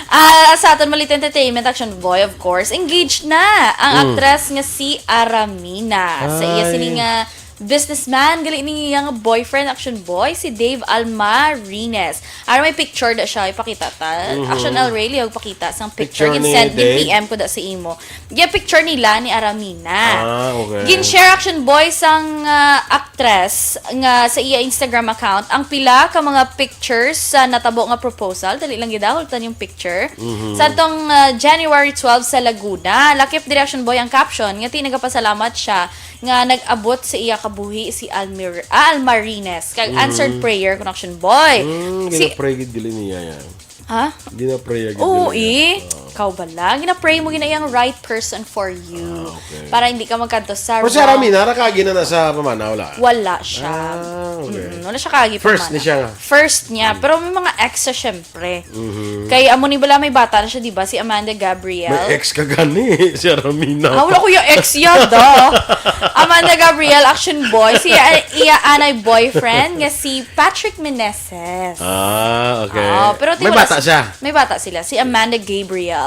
Ah, sa aton balita entertainment, Action Boy, of course, engaged na ang Mm. actress nga si Aramina. Sa iya Ay. sini nga businessman, gali ni iya nga boyfriend, Action Boy, si Dave Almarines. Ara may picture da siya, ipakita ta. Mhm. Action El Rey, lihog pakita sang picture. Picture ni Gin-send, Dave? gin-P M ko da sa imo. Gin-picture nila ni Aramina. Ah, okay. Gin-share, Action Boy, sang ah, actress nga sa iya Instagram account ang pila ka mga pictures sa natabo nga proposal. Dali lang gidahol ta yung picture. Mhm. Sa atong ah, January twelve sa Laguna, lakip diri, Action Boy, ang caption nga ti nagapasalamat siya nga nag-abot sa iya kabuhi si Almir ah, Almarines kag Mhm. answered prayer kun, Action Boy. Mm, Si gina-pray gid gali niya yan. Ha? Gina-pray gid Oo, gali niya. eh. Ikaw bala. Gina-pray mo gina yung right person for you. Ah, okay. Para hindi ka magkadto sa Pero si wrong. Aramina, nakagi na na sa pamana, wala? Wala siya. Ah, okay. Mm, wala siya kagi First pamana. ni siya nga. First niya. Pero may mga ex siya, syempre. Mhm. Kay amo ni bala may bata na siya, di ba? Si Amanda Gabriel. May ex ka gani, si Aramina. Ah, wala ko yung ex yada. Amanda Gabriel, Action Boy. Si uh, iya anay boyfriend nga si Patrick Meneses. Ah, okay. Ah, pero May wala bata si- siya. May bata sila. Si Amanda Gabriel.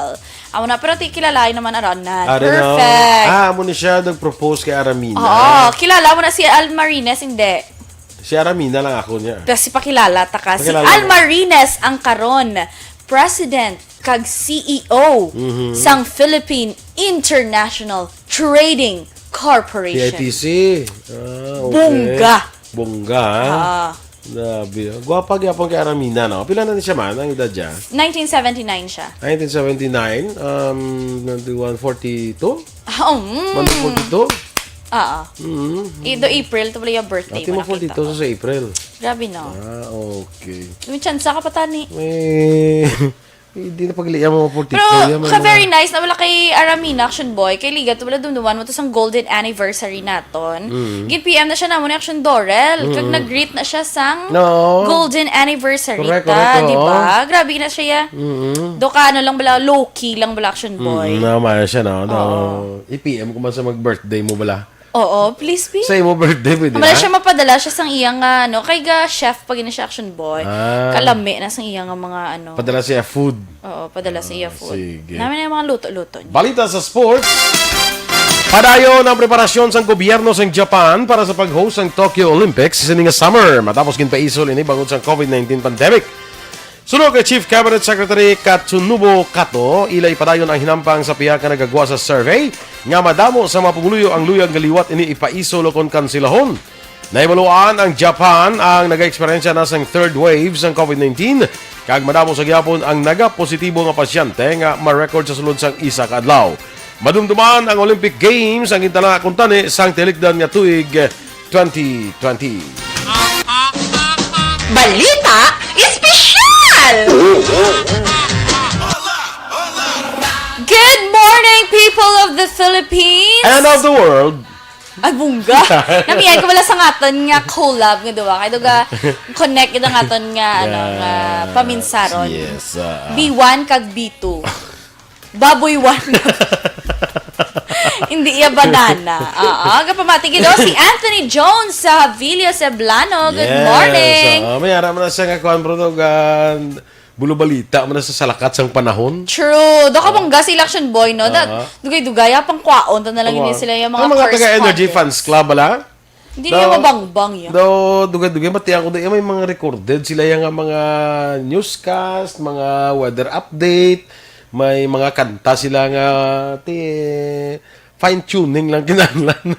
Amo na, pero ti kilalain naman aron na. Ari na. Perfect. Ah, amo ni siya nag-propose kay Aramina. Oo, kilala mo na si Almarines, hindi. Si Aramina lang ako niya. Pero si pakilala ta ka, si Pakilala mo. Almarines ang karon, President kag C E O Mhm. sang Philippine International Trading Corporation. P I T C. Ah, okay. Bongga. Bongga, ha? Ah, Grabe. Gwapa gyapon kay Aramina, no? Pila na ni siya man, ang edad niya? nineteen seventy-nine siya. Nineteen seventy-nine, um, ninety-one, forty-two? Ah, um, Monday forty-two? Oo. Mm. I- do April, to pala yung birthday Ati mo nakita forty-two ko. sa April. Grabe, no? Ah, okay. May chance ka pa, tani. Eh, hindi na pagli-, yan mo forty-two. Pero, Yan mo ka na. Very nice na wala kay Aramina, Action Boy, kay Liga, to wala dumduman mo to sang golden anniversary naton. Mm. Gin-P M na siya namo ni Action Dorel, kag Mm. nag-greet na siya sang No. golden anniversary Correct, ta, correct, di oo. ba? Grabe na siya, ya. Mm-mm. Do ka, ano lang bala, low-key lang bala, Action Boy. Mm, naman siya, no? No. Oo. I-P M ko man sa mag-birthday mo bala. Oo, please, please. Sa imo birthday, pwede Wala na? siya mapadala siya sang iyang, ano, kay ga chef pag ini siya, Action Boy. Ah. Kalami na sang iyang mga, ano. Padala siya food. Oo, padala sa iya Ah, food. sige. Namin na yung mga luto-luto niya. Balita sa sports. Padayon ang preparasyon sang gobyerno sang Japan para sa pag-host sang Tokyo Olympics sini nga summer, matapos ginpaisol ini bangod sang COVID nineteen pandemic. Suno kay Chief Cabinet Secretary Katsunobu Kato, ila ipadayon ang hinampang sa pihak nga nagagwa sa survey nga madamo sa mga pumuluyo ang luyag nga liwat ini ipaisol o kon kansilahon. Nahibaluan ang Japan ang nagaeksperyensya na sang third wave sang COVID nineteen, kag madamo sa gihapon ang nagapositibo nga pasyente nga ma-record sa sulod sang isa ka adlaw. Madumduman ang Olympic Games ang gintala kuntani sang tilikdan nga tuig twenty twenty. Balita Espesyal! Good morning, people of the Philippines! And of the world. Ay, bungga! Namiyan ko wala sa ngatan nga collab nga duwa. Kaya duga, connect ito ngatan nga, ano, nga paminsaron. Yes. Ah, ah. B one kag B two. Baboy one. Hindi iya banana. Oo. Gapamati gid si Anthony Jones sa Villa Ceblano. Good Yes, morning. Oo, may ara man na siya nga kuan, bro, no, gan-, bulo balita man na sa salakat sang panahon. True. Do ka bangga si Election Boy, no? Da, Oo. dugay-dugay, pang kwaon, ta na lang Oo. yun sila yung mga, Ang mga taga correspondents. Energy Fans Club, bala? Hindi Daw- niya mabangbang yan. Do, dugay-dugay, mati ako doon, may mga recorded sila yung nga mga newscast, mga weather update, may mga kanta sila nga, ti, fine tuning lang kinahanglan.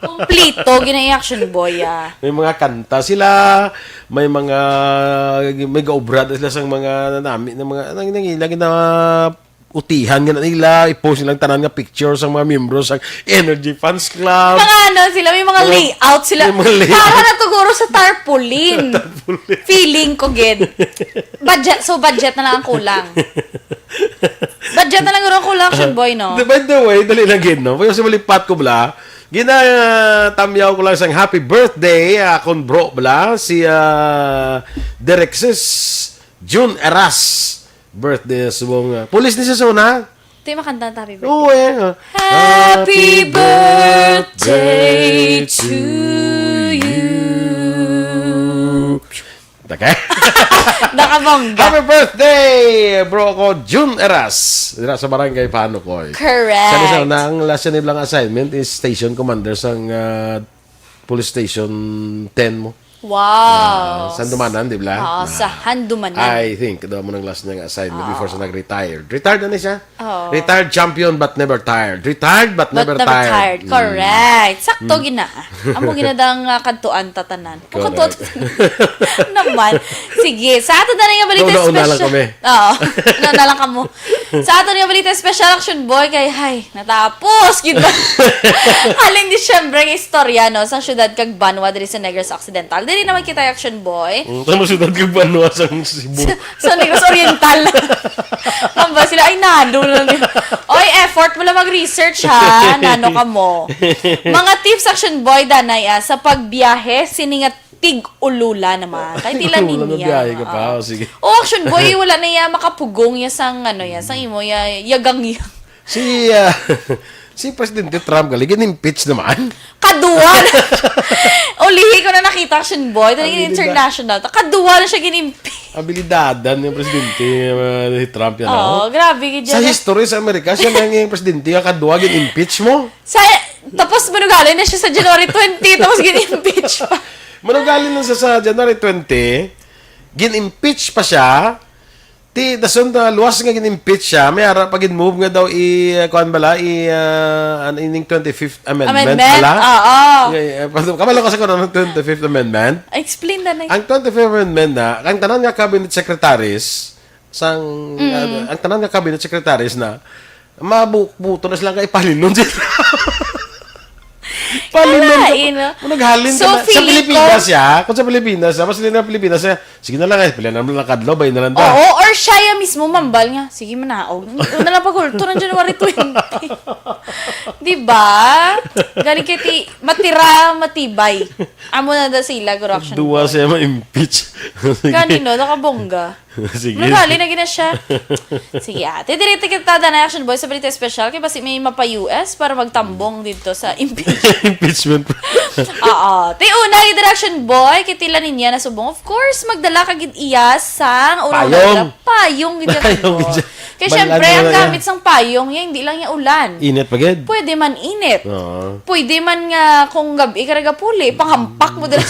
Kumplito, gina-action boy, ah. May mga kanta sila, may mga, may gaobra sila sang mga nanami, na mga, nang, nang, nang, na utihan nga nila, i-post nilang tanan nga picture sa mga miyembro sa Energy Fans Club. Mga ano sila, may mga Mga- layout sila. may mga layout. Para na to guro sa tarpaulin. Feeling ko, gid. Budget, so budget na lang ang kulang. Budget na lang guro ang kulang, action boy, no? By the way, dali lang gid, no? Kasi malipat ko bala. Ginatamyaw ko lang sang happy birthday, akon bro bala, si ah, Direxis Jun Eras. Birthday subong. ah, Pulis ni sa zona. Ito yung makanta ang happy birthday. Oo eh. ah. Happy birthday to you. Okay? Nakabongga. Happy birthday, bro ko, Jun Eras. Dira sa barangay Panukoy. Correct. Sa isa na ang last niya nilang assignment is station commander sang ah, police station ten mo. Wow. Sa Handumanan, di ba? Oo, sa Handumanan. I think, daw mo nang last niya nga assignment before sa nag-retired. Retired na ni siya? Oo. Retired champion but never tired. Retired but, But never, never tired. tired. Correct. Sakto gina. Amo gina dang uh, kantuan tatanan. Ang Correct. kantuan tatanan. Naman. Sige, sa ato na rin nga balita Nauna-una lang special. kami. Oo. Nauna lang kamo. Sa ato na nga balita special, action boy, kay, hay, natapos, gid ba? Halin di, syempre, nga istorya, no, sa syudad kag banwa diri sa Negros Occidental. Dili naman kita, action boy. Mm, Sa mga syudad kag banwa sa Cebu. Sa Negros Oriental. Mamba sila, ay, nano lang yun. Oy, effort mo lang mag-research, ha? Nano ka mo. Mga tips, action boy, danay, ah, sa pagbiyahe, sini nga tig-ulula naman. Kay tila Wala na niya. biyahe ka pa. Oo. Oh, sige. Oh, action boy, wala na ya makapugong ya sang, ano ya, sang imo ya, yagang ya. Si, ah, si Presidente Trump, gali, gin-impeach naman. Kaduwa na. Ulihi ko na nakita, action boy. Ito Abilidad. International. Kaduwa na siya gin-impeach. Abilidadan yung presidente uh, ni Trump yan. Oo, Oh. grabe. Gid Sa yan. history sa Amerika, siya na yung presidente nga kadwa gin-impeach mo. Sa, tapos manugali na siya sa January twenty, tapos gin-impeach pa. Manugali na sa, sa January twenty, gin-impeach pa siya. Ti dason na luwas nga gin-impeach siya, may ara pa gin-move nga daw i uh, kuan bala i uh, an ining twenty-fifth amendment, Amendment? Bala. Oo. Ngay- eh, pas- Kabalo ka sa kuno ng twenty-fifth amendment? Explain na na. Ang twenty-fifth amendment na, ang tanan nga cabinet secretaries sang Mm. uh, ang tanan nga cabinet secretaries na mabuto na sila kay palinon sila. Palinon ka. Alain, no? Kung naghalin So, ka na, sa feeling Pilipinas ko- siya, kung sa Pilipinas siya, mas nila Pilipinas siya, sige na lang, eh, pilihan na lang kadlaw, bay na lang daw. Oo, or siya ya mismo mambal nga, sige man na, og na lang pagkulto ng January twenty. Di ba? Galing kay ti, matira, matibay. Amo na da sila, guro action. Duwa siya ma-impeach. Sige. Gani, no? Nakabongga. Sige. Magali na gina siya. Sige, ate. Diri kita na action boy sa balita special. Kaya basi may mapa-U S para magtambong dito sa impeachment. Impeachment. Oo. Ti una, interaction boy, kay tila niya na subong. Of course, magdala ka gid iya sang una Payong. Payong gid yan. Payong gid yan. Kaya Bal-an syempre, mo ang na yan. Gamit sang payong niya, hindi lang niya ulan. Init pa gid. Pwede man init. Oo. Pwede man nga kung gabi ka nagapuli, panghampak mo dala.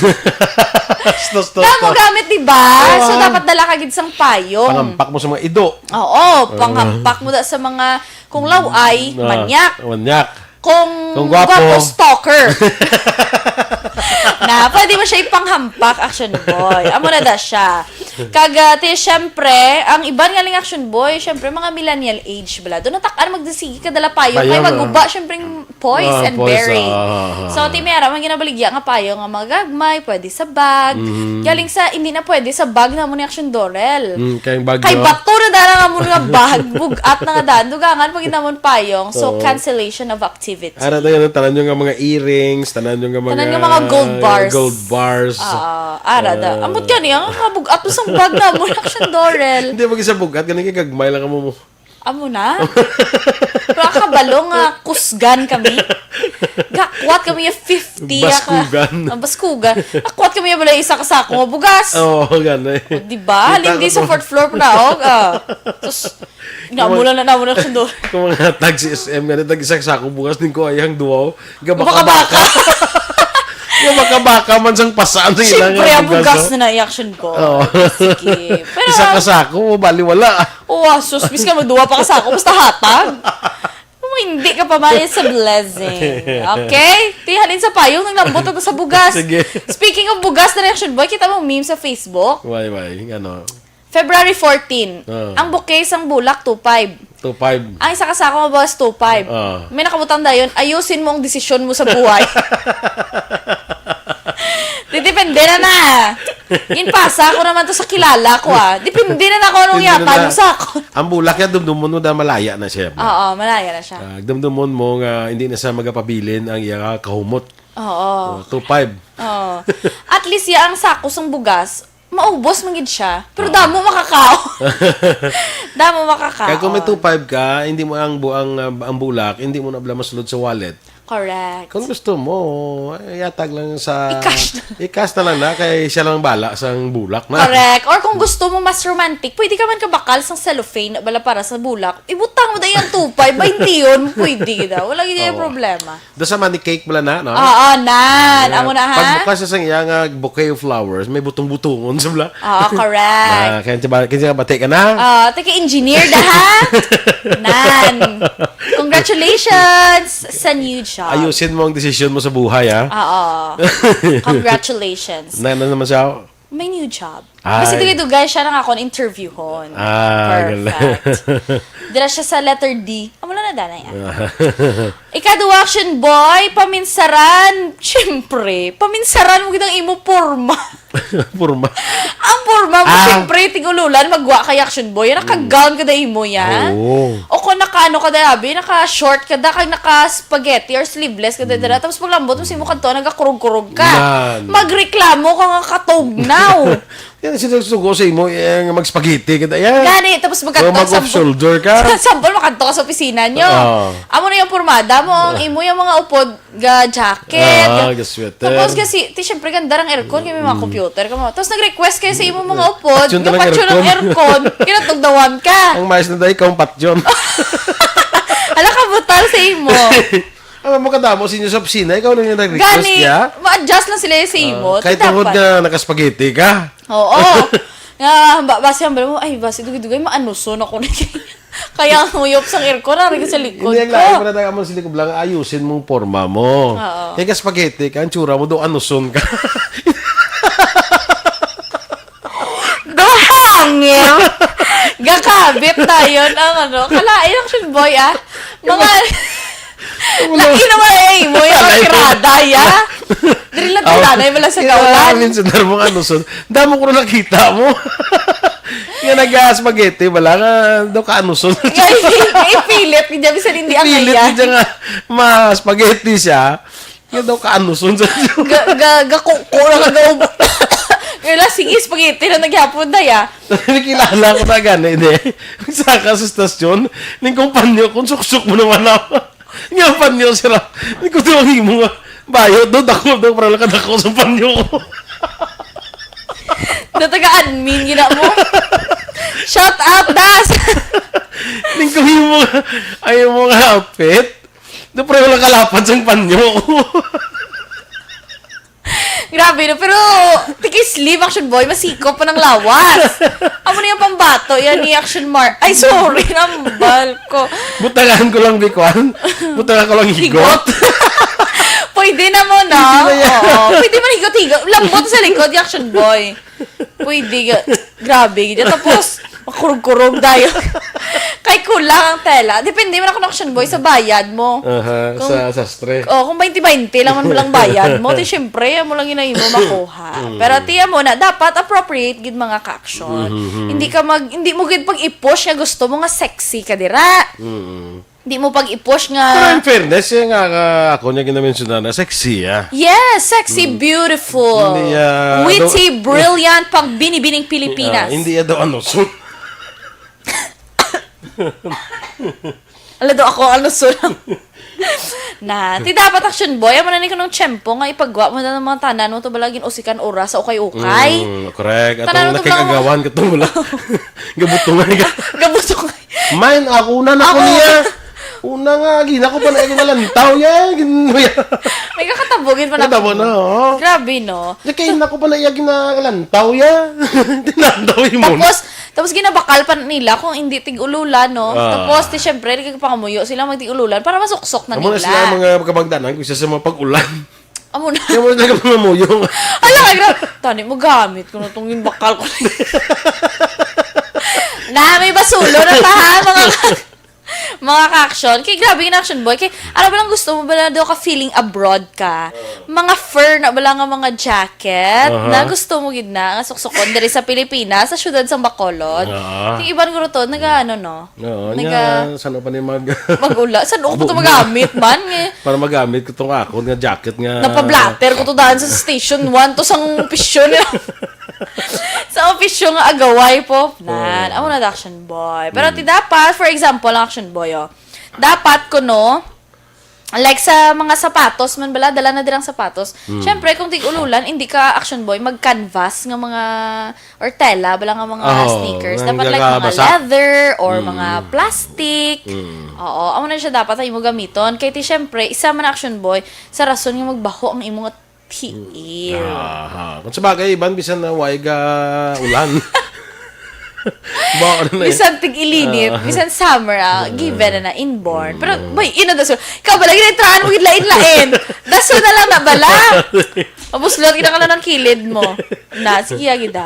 Stop, stop, Damo stop. gamit, di ba? So, Oo. Dapat dala ka gid sang payong. Panghampak mo sa mga ido. Oo, panghampak mo da sa mga, kung laway, Ah, manyak. Manyak. Kung, Kung gwapo. gwapo, stalker. Na, pwede mo siya ipanghampak, action boy. Amo na da siya. Kag, ah, ti, syempre, ang iban nga ling action boy, syempre, mga millennial age bala. Doon natak-an magdisigi ka dala payong. Kay Payong, maguba, syempre, poise Ah, and poise, bearing. ah, ah, ah. So, ti, may ara, man ginabaligya nga payong nga mga gagmay, pwede sa bag. Mm. Galing sa, hindi na pwede sa bag na mo ni action dorel. Mm, kay bagyo. Kay bato na dala nga mo nga bag, bugat na nga daan. Dugangan, pag namon payong. So, Oo. Cancellation of activity. Ara tayo ng tanan yung nga mga earrings, tanan yung nga mga Tanan yung mga gold bars. Gold bars. Ah, ara da. Ah. Ambot ka niya, ang mga bugat mo sang bag na mo, action dorel. Hindi mag isa bugat, ganun kay gagmay lang mo. Amo na? Pero kabalo nga kusgan kami. Gakwat kami yung fifty. Baskugan. Ah, baskugan. Gakwat kami yung wala isa ka sako nga bugas. Oo, oh, gano'n eh. O, di ba? Kita Hindi ko sa to. Fourth floor pa na, oh. Ah. Tapos, namulan na namulan siya doon. Kung mga tag C S M, gano'n, tag isa ka sako bugas din ko, ayang duwaw. Gabaka-baka. Gabaka-baka man sang pasaan sa ilang Siyempre, ang bugas, bugas oh. Na na-action ko. Oo. Sige. Pero, Isa ka sako, bali wala. oh, ah, sus, bis ka magduwa pa ka sako, basta hatag. Kung hindi ka pa man, it's a blessing. Okay? Ti, halin sa payong, nanglambot na ta sa bugas. Sige. Speaking of bugas, na reaction, boy, kita mo meme sa Facebook? Why, why? Ano? February fourteen, Ah. ang bouquet sang bulak, two five. Two five. Ang isa ka sako nga bugas, two five. Ah. May nakabutang dayon, "Ayusin mo ang desisyon mo sa buhay." Di, depende na na. Ginpasa ko naman to sa kilala ko, ah. Depende na na kung anong Depende na yata na. mo sa ako. Ang bulak yan, dumdumon mo na malaya na siya. Oo, malaya na siya. Ah, dumdumon mo nga hindi na siya magapabilin ang iya kahumot. Oo. Oh, two five. Oo. At least, ya ang sako sang bugas, maubos man gid siya, pero Oo. damo makakao. Damo makakao. Kaya kung may two five ka, hindi mo ang bu-, ang, uh, ang bulak, hindi mo na bala masulod sa wallet. Correct. Kung gusto mo, eh, yatag lang sa I-cash na. I-cash na lang na, kay siya lang bala sang bulak na. Correct. Or kung gusto mo mas romantic, pwede ka man kabakal sang cellophane, bala para sa bulak. Ibutang mo dahil ang two five, bainti yun, pwede na. Wala gid Oo. problema. Doon sa money cake bala na, no? Oo, nan. Ah, Amo na, ha? Pagbukas sa sang iya nga bouquet of flowers, may butong-butongon sa bala. Oo, correct. Ah, kaya siya ba, kaya siya bati ka na? Ah, take engineer da, ha? Nan. Congratulations sa new job. Ayusin mo ang desisyon mo sa buhay, ha? Oo. Congratulations. Na, na naman siya. May new job. Ay. Basta dugay-dugay siya nang akon interviewhon. Ah, Perfect. galing. Dira siya sa letter D. Amo lang na danay, ah. Ikaduha, action boy, paminsaran. Siyempre, paminsaran mo gid ang imo porma. Porma. Ang porma mo, Ah. siyempre, tig-ululan, magwa kay action boy. Naka-gown ka da imo yan. Oo. O kung naka-ano ka da, abi, naka-short ka da, kag naka-spaghetti or sleeveless ka da, dira. Tapos paglambot mo sa imo kadto, nagakurog-kurog ka. Nan. Magreklamo ka nga katugnaw. Yan, sino sugo sa imo, eh, nga mag-spaghetti ka da, yan. Gani, tapos O, magkadto, mag-off sample, shoulder ka. sample, makadto ka sa opisina nyo. Oo. Amo na yung pormada mo, ang imo yung mga upod, ga jacket. Ah, ga sweater. Tapos kasi, ti, syempre, ganda ang aircon, kay may mga Mm. computer ka mo. Tapos nag-request kayo sa imo mga upod, Patyon na lang gapatyon ang aircon. aircon. Kinatugdawan ka. Ang mais na dahil, ikaw ang patyon. Hala, kabutal sa imo. Alam mo, kadamo sa inyo sa opisina, ikaw lang yung nag-request Gani, niya? ma-adjust lang sila sa Ah, imo. Ti, kahit tungod dapat. nga nakaspaghetti ka. Oo. Nga, ba, basi ang mo, "Ay, basi dugay-dugay, maanuson ako na." Kaya ang huyop sang aircon, nari sa likod Hindi, ang ko. lain pa na tayo, amo sa likod lang, ayusin mong porma mo. Oo. Kaya ka spaghetti ka, ang tsura mo, do anuson ka. Do hangin. Gakabit tayo ng ano. Kalain, action boy, ah. Mga, Wala. laki naman ay mo yung Wala. tirada, ya. Diri lang Aw, tirada, wala sa kaya kaulan. minsan na mong anuson. Damo ko na nakita mo. Nga nag-spaghetti, wala nga, do ka anuson. Nga, ipilit, hindi, bisan hindi ang Ipilit, kaya. hindi nga, ma-spaghetti siya. Nga daw kaanuson sa Ga, ga, ga, kuko na kagaubo. Wala, sige, spaghetti na nagyapon na, ya. Nakilala ko na gani, di. Saka sa stasyon, ning kung panyo, kung suksok mo naman ako. Nga panyo, sira. Ning kung tawag mo nga, bayot, do, dako, do, para lang kadako sa panyo ko. Na taga-admin, gina mo. Shout out, Das! Ning kung mo, ayaw mo nga outfit. Do, pareho lang kalapad sang panyo ko. Grabe, no? Pero, tiki-sleeve, action boy, masikop pa ng lawas. Amo na yung pambato, yan ni action mark. Ay, sorry, nambal ko. Butangan ko lang, bikwan. Butangan ko lang higot. Higot. Pwede na mo, no? Pwede na yan. Oo, pwede man higot-higot. Lambot sa likod, yung action boy. Pwede, ga-, grabe, gid. Tapos, makurog-kurog dayon. Kay kulang ang tela. Depende man ako ng action boy sa bayad mo. Aha, Kung sa sastre. Oh, kung baynte baynte lang man lang bayad mo, ti syempre, amo lang yun ang imo makuha. Mm. Pero tiya mo na, dapat appropriate gid mga ka-action. Mhm, mhm. Hindi ka mag, hindi mo gid pag-i-push nga gusto mo nga sexy ka dira. Mm. Di mo pag-i-push nga. Pero in fairness, siya nga, nga ako niya ginamensyonan na sexy, ah. Yes, sexy, Mm. beautiful, Hindi, ah, witty, do- brilliant, pang binibining Pilipinas. Ah, hindi, ah, daw ano, so- Ala, do ako, ano, so lang. Na, ti dapat action boy, amo na ni kanong tiyempo nga ipagwa mo na ng mga tanan mo to bala gin-usikan oras sa ukay-ukay. Mm, correct. Tanan Atong mo to bala nakikagawan ka to, wala. Gabutungay ka. Gabutungay. Mine, ako na na ko Ako. niya. Una nga, gina ko pa na yung nalantaw yan. Gin-, May kakatabugin pa na. Natabo na, oo. Grabe, no? Nakain na ko pa na yung ginalantaw yan. Tinandaw yung muna. Tapos, tapos ginabakal pa nila kung hindi tig-ululan, no? Ah. Tapos, ti, syempre, nagpapangamuyo sila magtig-ululan para masuksok na Amo na nila. sila mga kabangdanan kung isa sa mga pag-ulan. Amo na. Kaya mo talaga mga muyong. Ala, ay, grabe. Tani mo gamit ko na itong yung bakal ko. Na, may basulo na ta, ha, mga, mga ka-action. Kay grabe yung action, boy. Kay, ano ba lang gusto mo ba na daw ka feeling abroad ka? Mga fur na ba lang ang mga jacket? Aha. Na gusto mo gid na, nga suksukon diri sa Pilipinas, sa syudad sang Bacolod. Ah. Yung iban ko to, naga, ano, no? Oo, Naga- nga, saan pa ni mag... Mag-ula. Saan ko to magamit man? Eh? Para magamit ko tong akon nga jacket nga... Napablatter ko to daan sa station one to sang opisyon. Sa opisyon nga agaway po. Nan, amo na action boy. Pero ti dapat, for example, ang action boy, oh. Dapat ko, no, Like sa mga sapatos man bala, dala na dirang sapatos. Siyempre, kung tig-ululan, hindi ka action boy, mag-canvas nga mga, or tela, bala nga mga Aho, sneakers. nga Dapat like mga nagagabasa. leather or mga plastic. Oo, amo na siya dapat ang imo gamiton. Kay ti siyempre, isa man action boy, sa rason nga magbaho ang imo nga tiil. Aha. Kung sa bagay, iban, bisan na way ga ulan. Ba, ano na eh? Bisan tig-ilinit, Ah. bisan summer, ah, given na na inborn. Pero, boy, ina daso. Ikaw bala, ginatrahan mo gid lain-lain. Daso na lang na bala. Mabuslot kita ka lang ng kilid mo. Na, sige, ah, gida.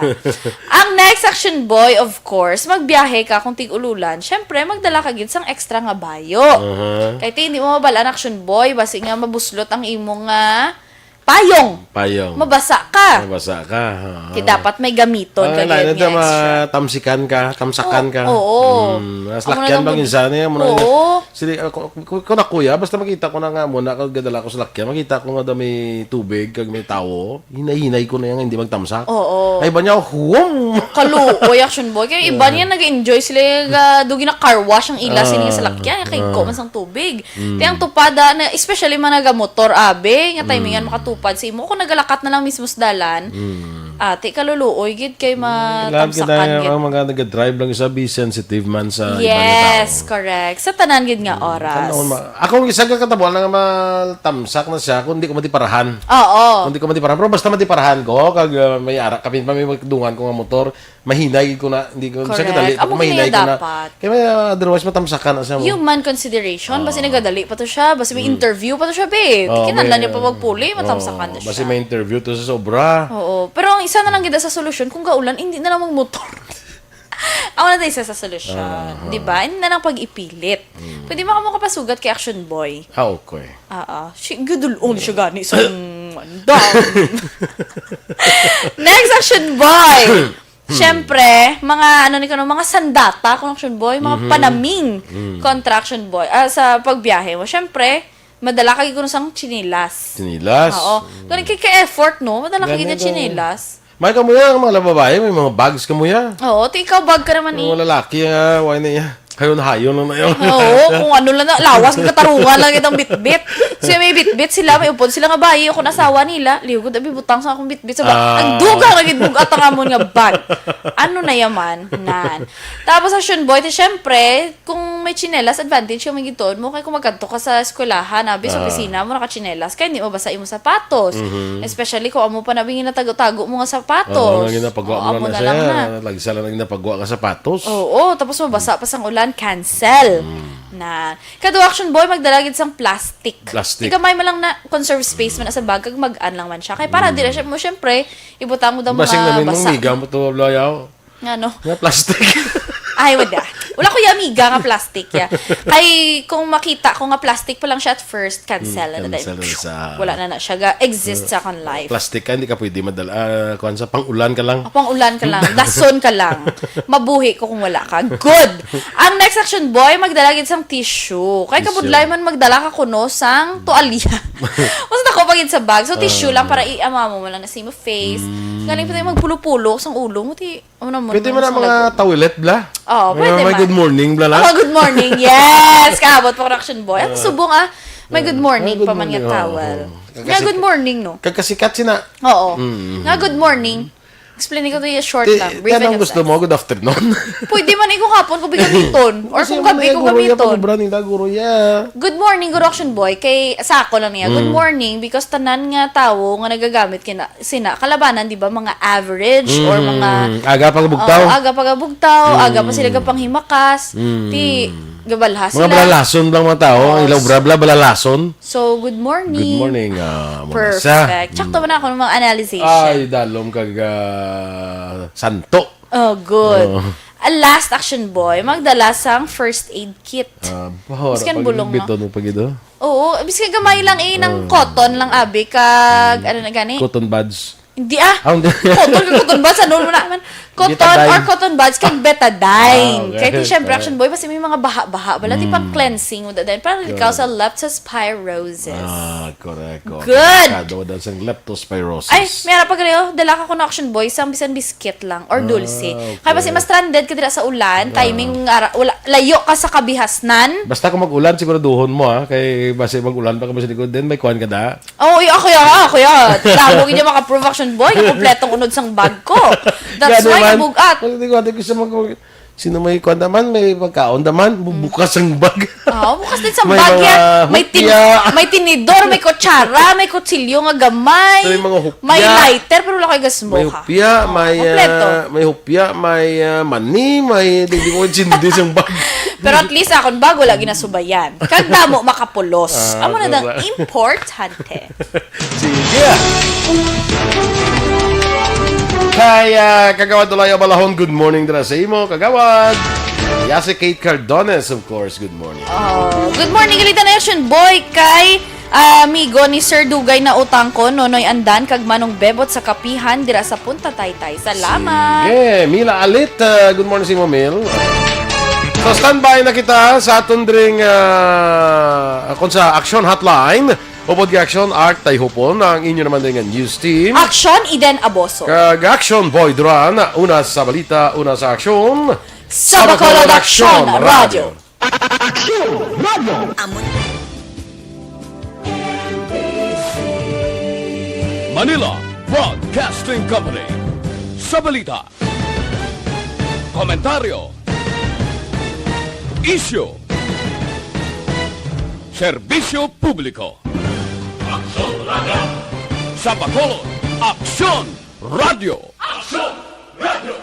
Ang next action boy, of course, magbiyahe ka kung tig-ululan. Siyempre, magdala ka gid sang extra nga bayo. Aha. Kay ti, hindi mo mabal-an action boy, basi nga mabuslot ang imo nga payong. Payong. Mabasa ka. Mabasa ka. Ha. Kaya dapat may gamiton ka Ah, gid na, nga extra. Matamsikan ka, tamsakan ka. Oo. Mm, mas Amo na lakyan lang bang gud- isa niya, muna Oo. Sili, ah, ku-, ku-, ku-, na kuya, basta makita ko na nga muna, kag gadala ko sa lakyan, makita ko nga da may tubig, kag may tawo, hinay-hinay ko na yung hindi magtamsak. Oo. Ay ba niya, huwam! Kaluoy, action boy. Kaya iba niya nag-enjoy sila, ga, dugi na car wash ang ila, Ah. sini sa lakyan, kay Ah. ko man sang tubig. Mm. Ti ang tupada na, especially mga nagamotor, abi, nga timingan Mm. makatupad sa imo. Kung nagalakat na lang mismo sa dalan, Mm. ati, kaluluoy gid kay Kailangan matamsakan kita gid. ang mga nag-drive lang isa, be sensitive man sa iba nga Yes, tao. correct. Sa tanan gid nga Mm. oras. Ano, ma-, ako ang isa ka katabo, alam nga matamsak na siya kung di ko matiparahan. Oo. Kung di ko matiparahan. Pero basta matiparahan ko, kag, uh, may ara, kapin pa may magdungan ko nga motor, mahinay gid ko na, hindi ko, siya Correct. kadali, Amo gid mahinay na ko na. dapat. Kaya may, ah, otherwise, matamsakan na siya mo. Human consideration, basi Oo. nagadali pa to siya, basi may Hmm. interview pa to siya, be. Oo, Kinahanglan may, niya pa magpuli, oo, matamsakan na basi siya. may interview to sa sobra. Oo. Pero ang isa na lang gid sa solusyon, kung gaulan, hindi na lang magmotor. Ako na tayo isa sa solusyon. Aha. Di ba? Hindi na lang pag-ipilit. Hmm. Pwede mo ka makapasugat kay Action Boy. Ah, okay. Oo. Si, gadulong siya gani sa ang dam. Next, Action Boy. Siyempre, mga ano ni kuno, mga sandata, kung Action Boy, mga Mhm. panaming Mm. kontra Action Boy. Ah, sa pagbiyahe mo, siyempre, madala ka gid kuno sang chinilas. Chinilas? Oo. Mm. Kung kay ka-effort, no? Madala ka gid Ganun nga daw. chinilas. May kamo ya, ang mga babae, may mga bags kamo ya. Oo, ti ikaw bag ka naman Yung eh. mga lalaki, ah, why na ya? Hayon-hayon lang na yun. Oo, kung ano lang na, lawas, ang katarungan lang itong bitbit. Kasi may bitbit sila, may upod sila nga bayi, o kung asawa nila, liugod, abi, butang sa akong bitbit. Sa ba, Ah. ang dugang lagi, bugat ang amon nga bag. Ano na yaman? Nan. Tapos, Action Boy, ti, syempre, kung may tsinelas, advantage ka, may gituon mo. Kaya kung magkadto ka sa eskwelahan, abi, sa Ah. opisina mo, nakatsinelas ka, hindi mabasa imo sapatos. Mhm. Especially kung amo pa na, abi, ginatago-tago mo nga sapatos. Oo, nga ginapagwa Oo, mo amo na na siya. lang na. Lagsa lang ang ginapagwa nga sapatos. Oo, tapos mabasa pa sang ulan, cancel. Mm. Na. Kado Action Boy, magdala gid sang plastic. Plastic. Igamay man lang na conserve space man sa bag, kag mag-an lang man siya. Kay para Mm. di na siya mo, syempre, ibutang mo daw Basing mga namin mong basa. miga mo to, Blayaw. Ngano? Nga plastic. Ay, wala. Wala ko yung amiga nga plastic, ya. Kay, kung makita ko nga plastic pa lang siya at first, cancel Mm, na na. cancel na sa Wala na na siya. Ga-exist sa akong life. Plastic ka, hindi ka pwede madala. Ah, kuwan sa pang-ulan ka lang. Pang-ulan ka lang. Dason ka lang. Mabuhi ko kung wala ka. Good! Ang next Action Boy, magdala gid sang tissue. Kay Tissue. kabudlay man magdala ka kuno sang tuwalya. Mas nako pa gid sa bag. So, tissue Ah. lang para i-ama mo man lang na sa imo face. Mm. Galing pa tayo magpulo-pulo sang ulo mo, ti, ano mo Pwede naman mo ang sa mga lagot. towelette, bla? Oo, May, pwede may man. good morning, bla, la? Oh, good morning. Yes! Kaabot pa ko, Action Boy. Ang Ah. subong, ah. May good Ah, morning may good pa man nga morning. Oo, towel. oo. Nga, Kagkasi-, good morning, no? kagkasikat sina. Oo. Mm. Nga, good morning. Explain ko to you short Ti-, lang. Brief yan ang and gusto concise. Mo, good afternoon. Pwede man, eh, kung hapon ko bigamiton. Or Kasi kung gabi ko gamiton. Guro ya, pag-obra nila, guro ya. Good morning, Guro Action Boy. Kay, sa ako lang niya, good Mm. morning, because tanan nga tawo nga nagagamit kina, sina, kalabanan, di ba, mga average or Mm. mga Aga pag bugtaw. Oo, aga pag bugtaw, Mm. aga pa sila gapanghimakas. Mm. Ti, gabalha Mga sila. Balalason lang mga tao. Ang Yes. Ilaw bla, bla, balalason. So, good morning. Good morning, ah, Mona Sa. Perfect. Sakto Mm. ba na ako ng mga analyzation? Ay, dalom kag, ah, santo. Oh, good. Oh. A last action, boy. Magdala sang first aid kit. Ah, bahora Biskan pag bulong, no? Biton mo pag ito. Oo, biskan gamay lang eh, ng Oh. cotton lang, abi, kag, Mm. ano na gani? Cotton buds. Hindi, ah. Ah, hindi. Cotton, cotton buds, ano mo na man? Cotton Betadine. Or cotton buds, kag betadine. Ah, okay. Kaya ti, syempre, Okay. action, boy, kasi may mga baha-baha. Wala, ti pang Mm. cleansing mo, dahil para ikaw Good. Sa leptospirosis. Ah, correct. Good. Delikado daw sa leptospirosis. Ay, may ara pa gali, oh. Dala ka ko na action, boy, sang bisan biscuit lang or Ah, dulce. Kaya basi okay. Mas stranded ka dira sa ulan, Ah. Timing, ara, wala, layo ka sa kabihasnan. Basta kung mag-ulan, siguraduhon mo, ha. Kay basi mag-ulan pa ka, basi likod, then may kuwan ka da. Oh, iya, kuya, kuya. Damo gid yung maka-prove action, boy. Kompletong unod sang bag ko. That's Gani why man. Nabugat. Pag di ko, di ko sa mag-, sino may kuwan naman, may pagkaon naman, bu-, bukas ang bag. Oo, bukas din sa May bag mga yan. May tin-, hupya. May tinidor, may kutsara, may kutsilyo nga gamay. May mga hupya. May lighter, pero wala kayo gasmo May ka. Hupya, Oo, may, kompleto. Ah, may hupya, may, ah, mani, may, di, di ko intindi sa bag. Pero at least akon bag, wala ginasubayan. Kag damo makapulos. Ah, Amo na dang correct. Importante. Sige. Kay, ah, Kagawad Olay Abalahon, good morning dira sa imo, Kagawad. Yasi Kate Cardones, of course, good morning. Oh, good morning, Galita Nation Boy, kay, ah, amigo ni Sir Dugay na utang ko, Nonoy Andan, kag Manong Bebot sa Kapihan, dira sa Punta Taytay. Salamat. Sige. Mila Alit, ah, good morning sa imo, Mil. So, standby na kita sa aton dring, ah, kung sa Action Hotline. Upod kay Action, Art Tayhupon, ang inyo naman din nga news team. Action, Eden Aboso. Kag Action, Boy Duran, una sa balita, una sa aksyon. Sa Bacolod, Action Radio. Action Radio. Manila Broadcasting Company. Sa balita, komentaryo, isyu, serbisyo publiko. Aksyon Radio. Sa Bacolod, Aksyon Radio. Aksyon Radio.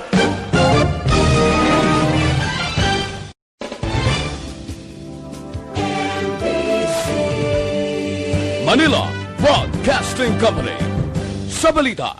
Manila Broadcasting Company. Sa balita,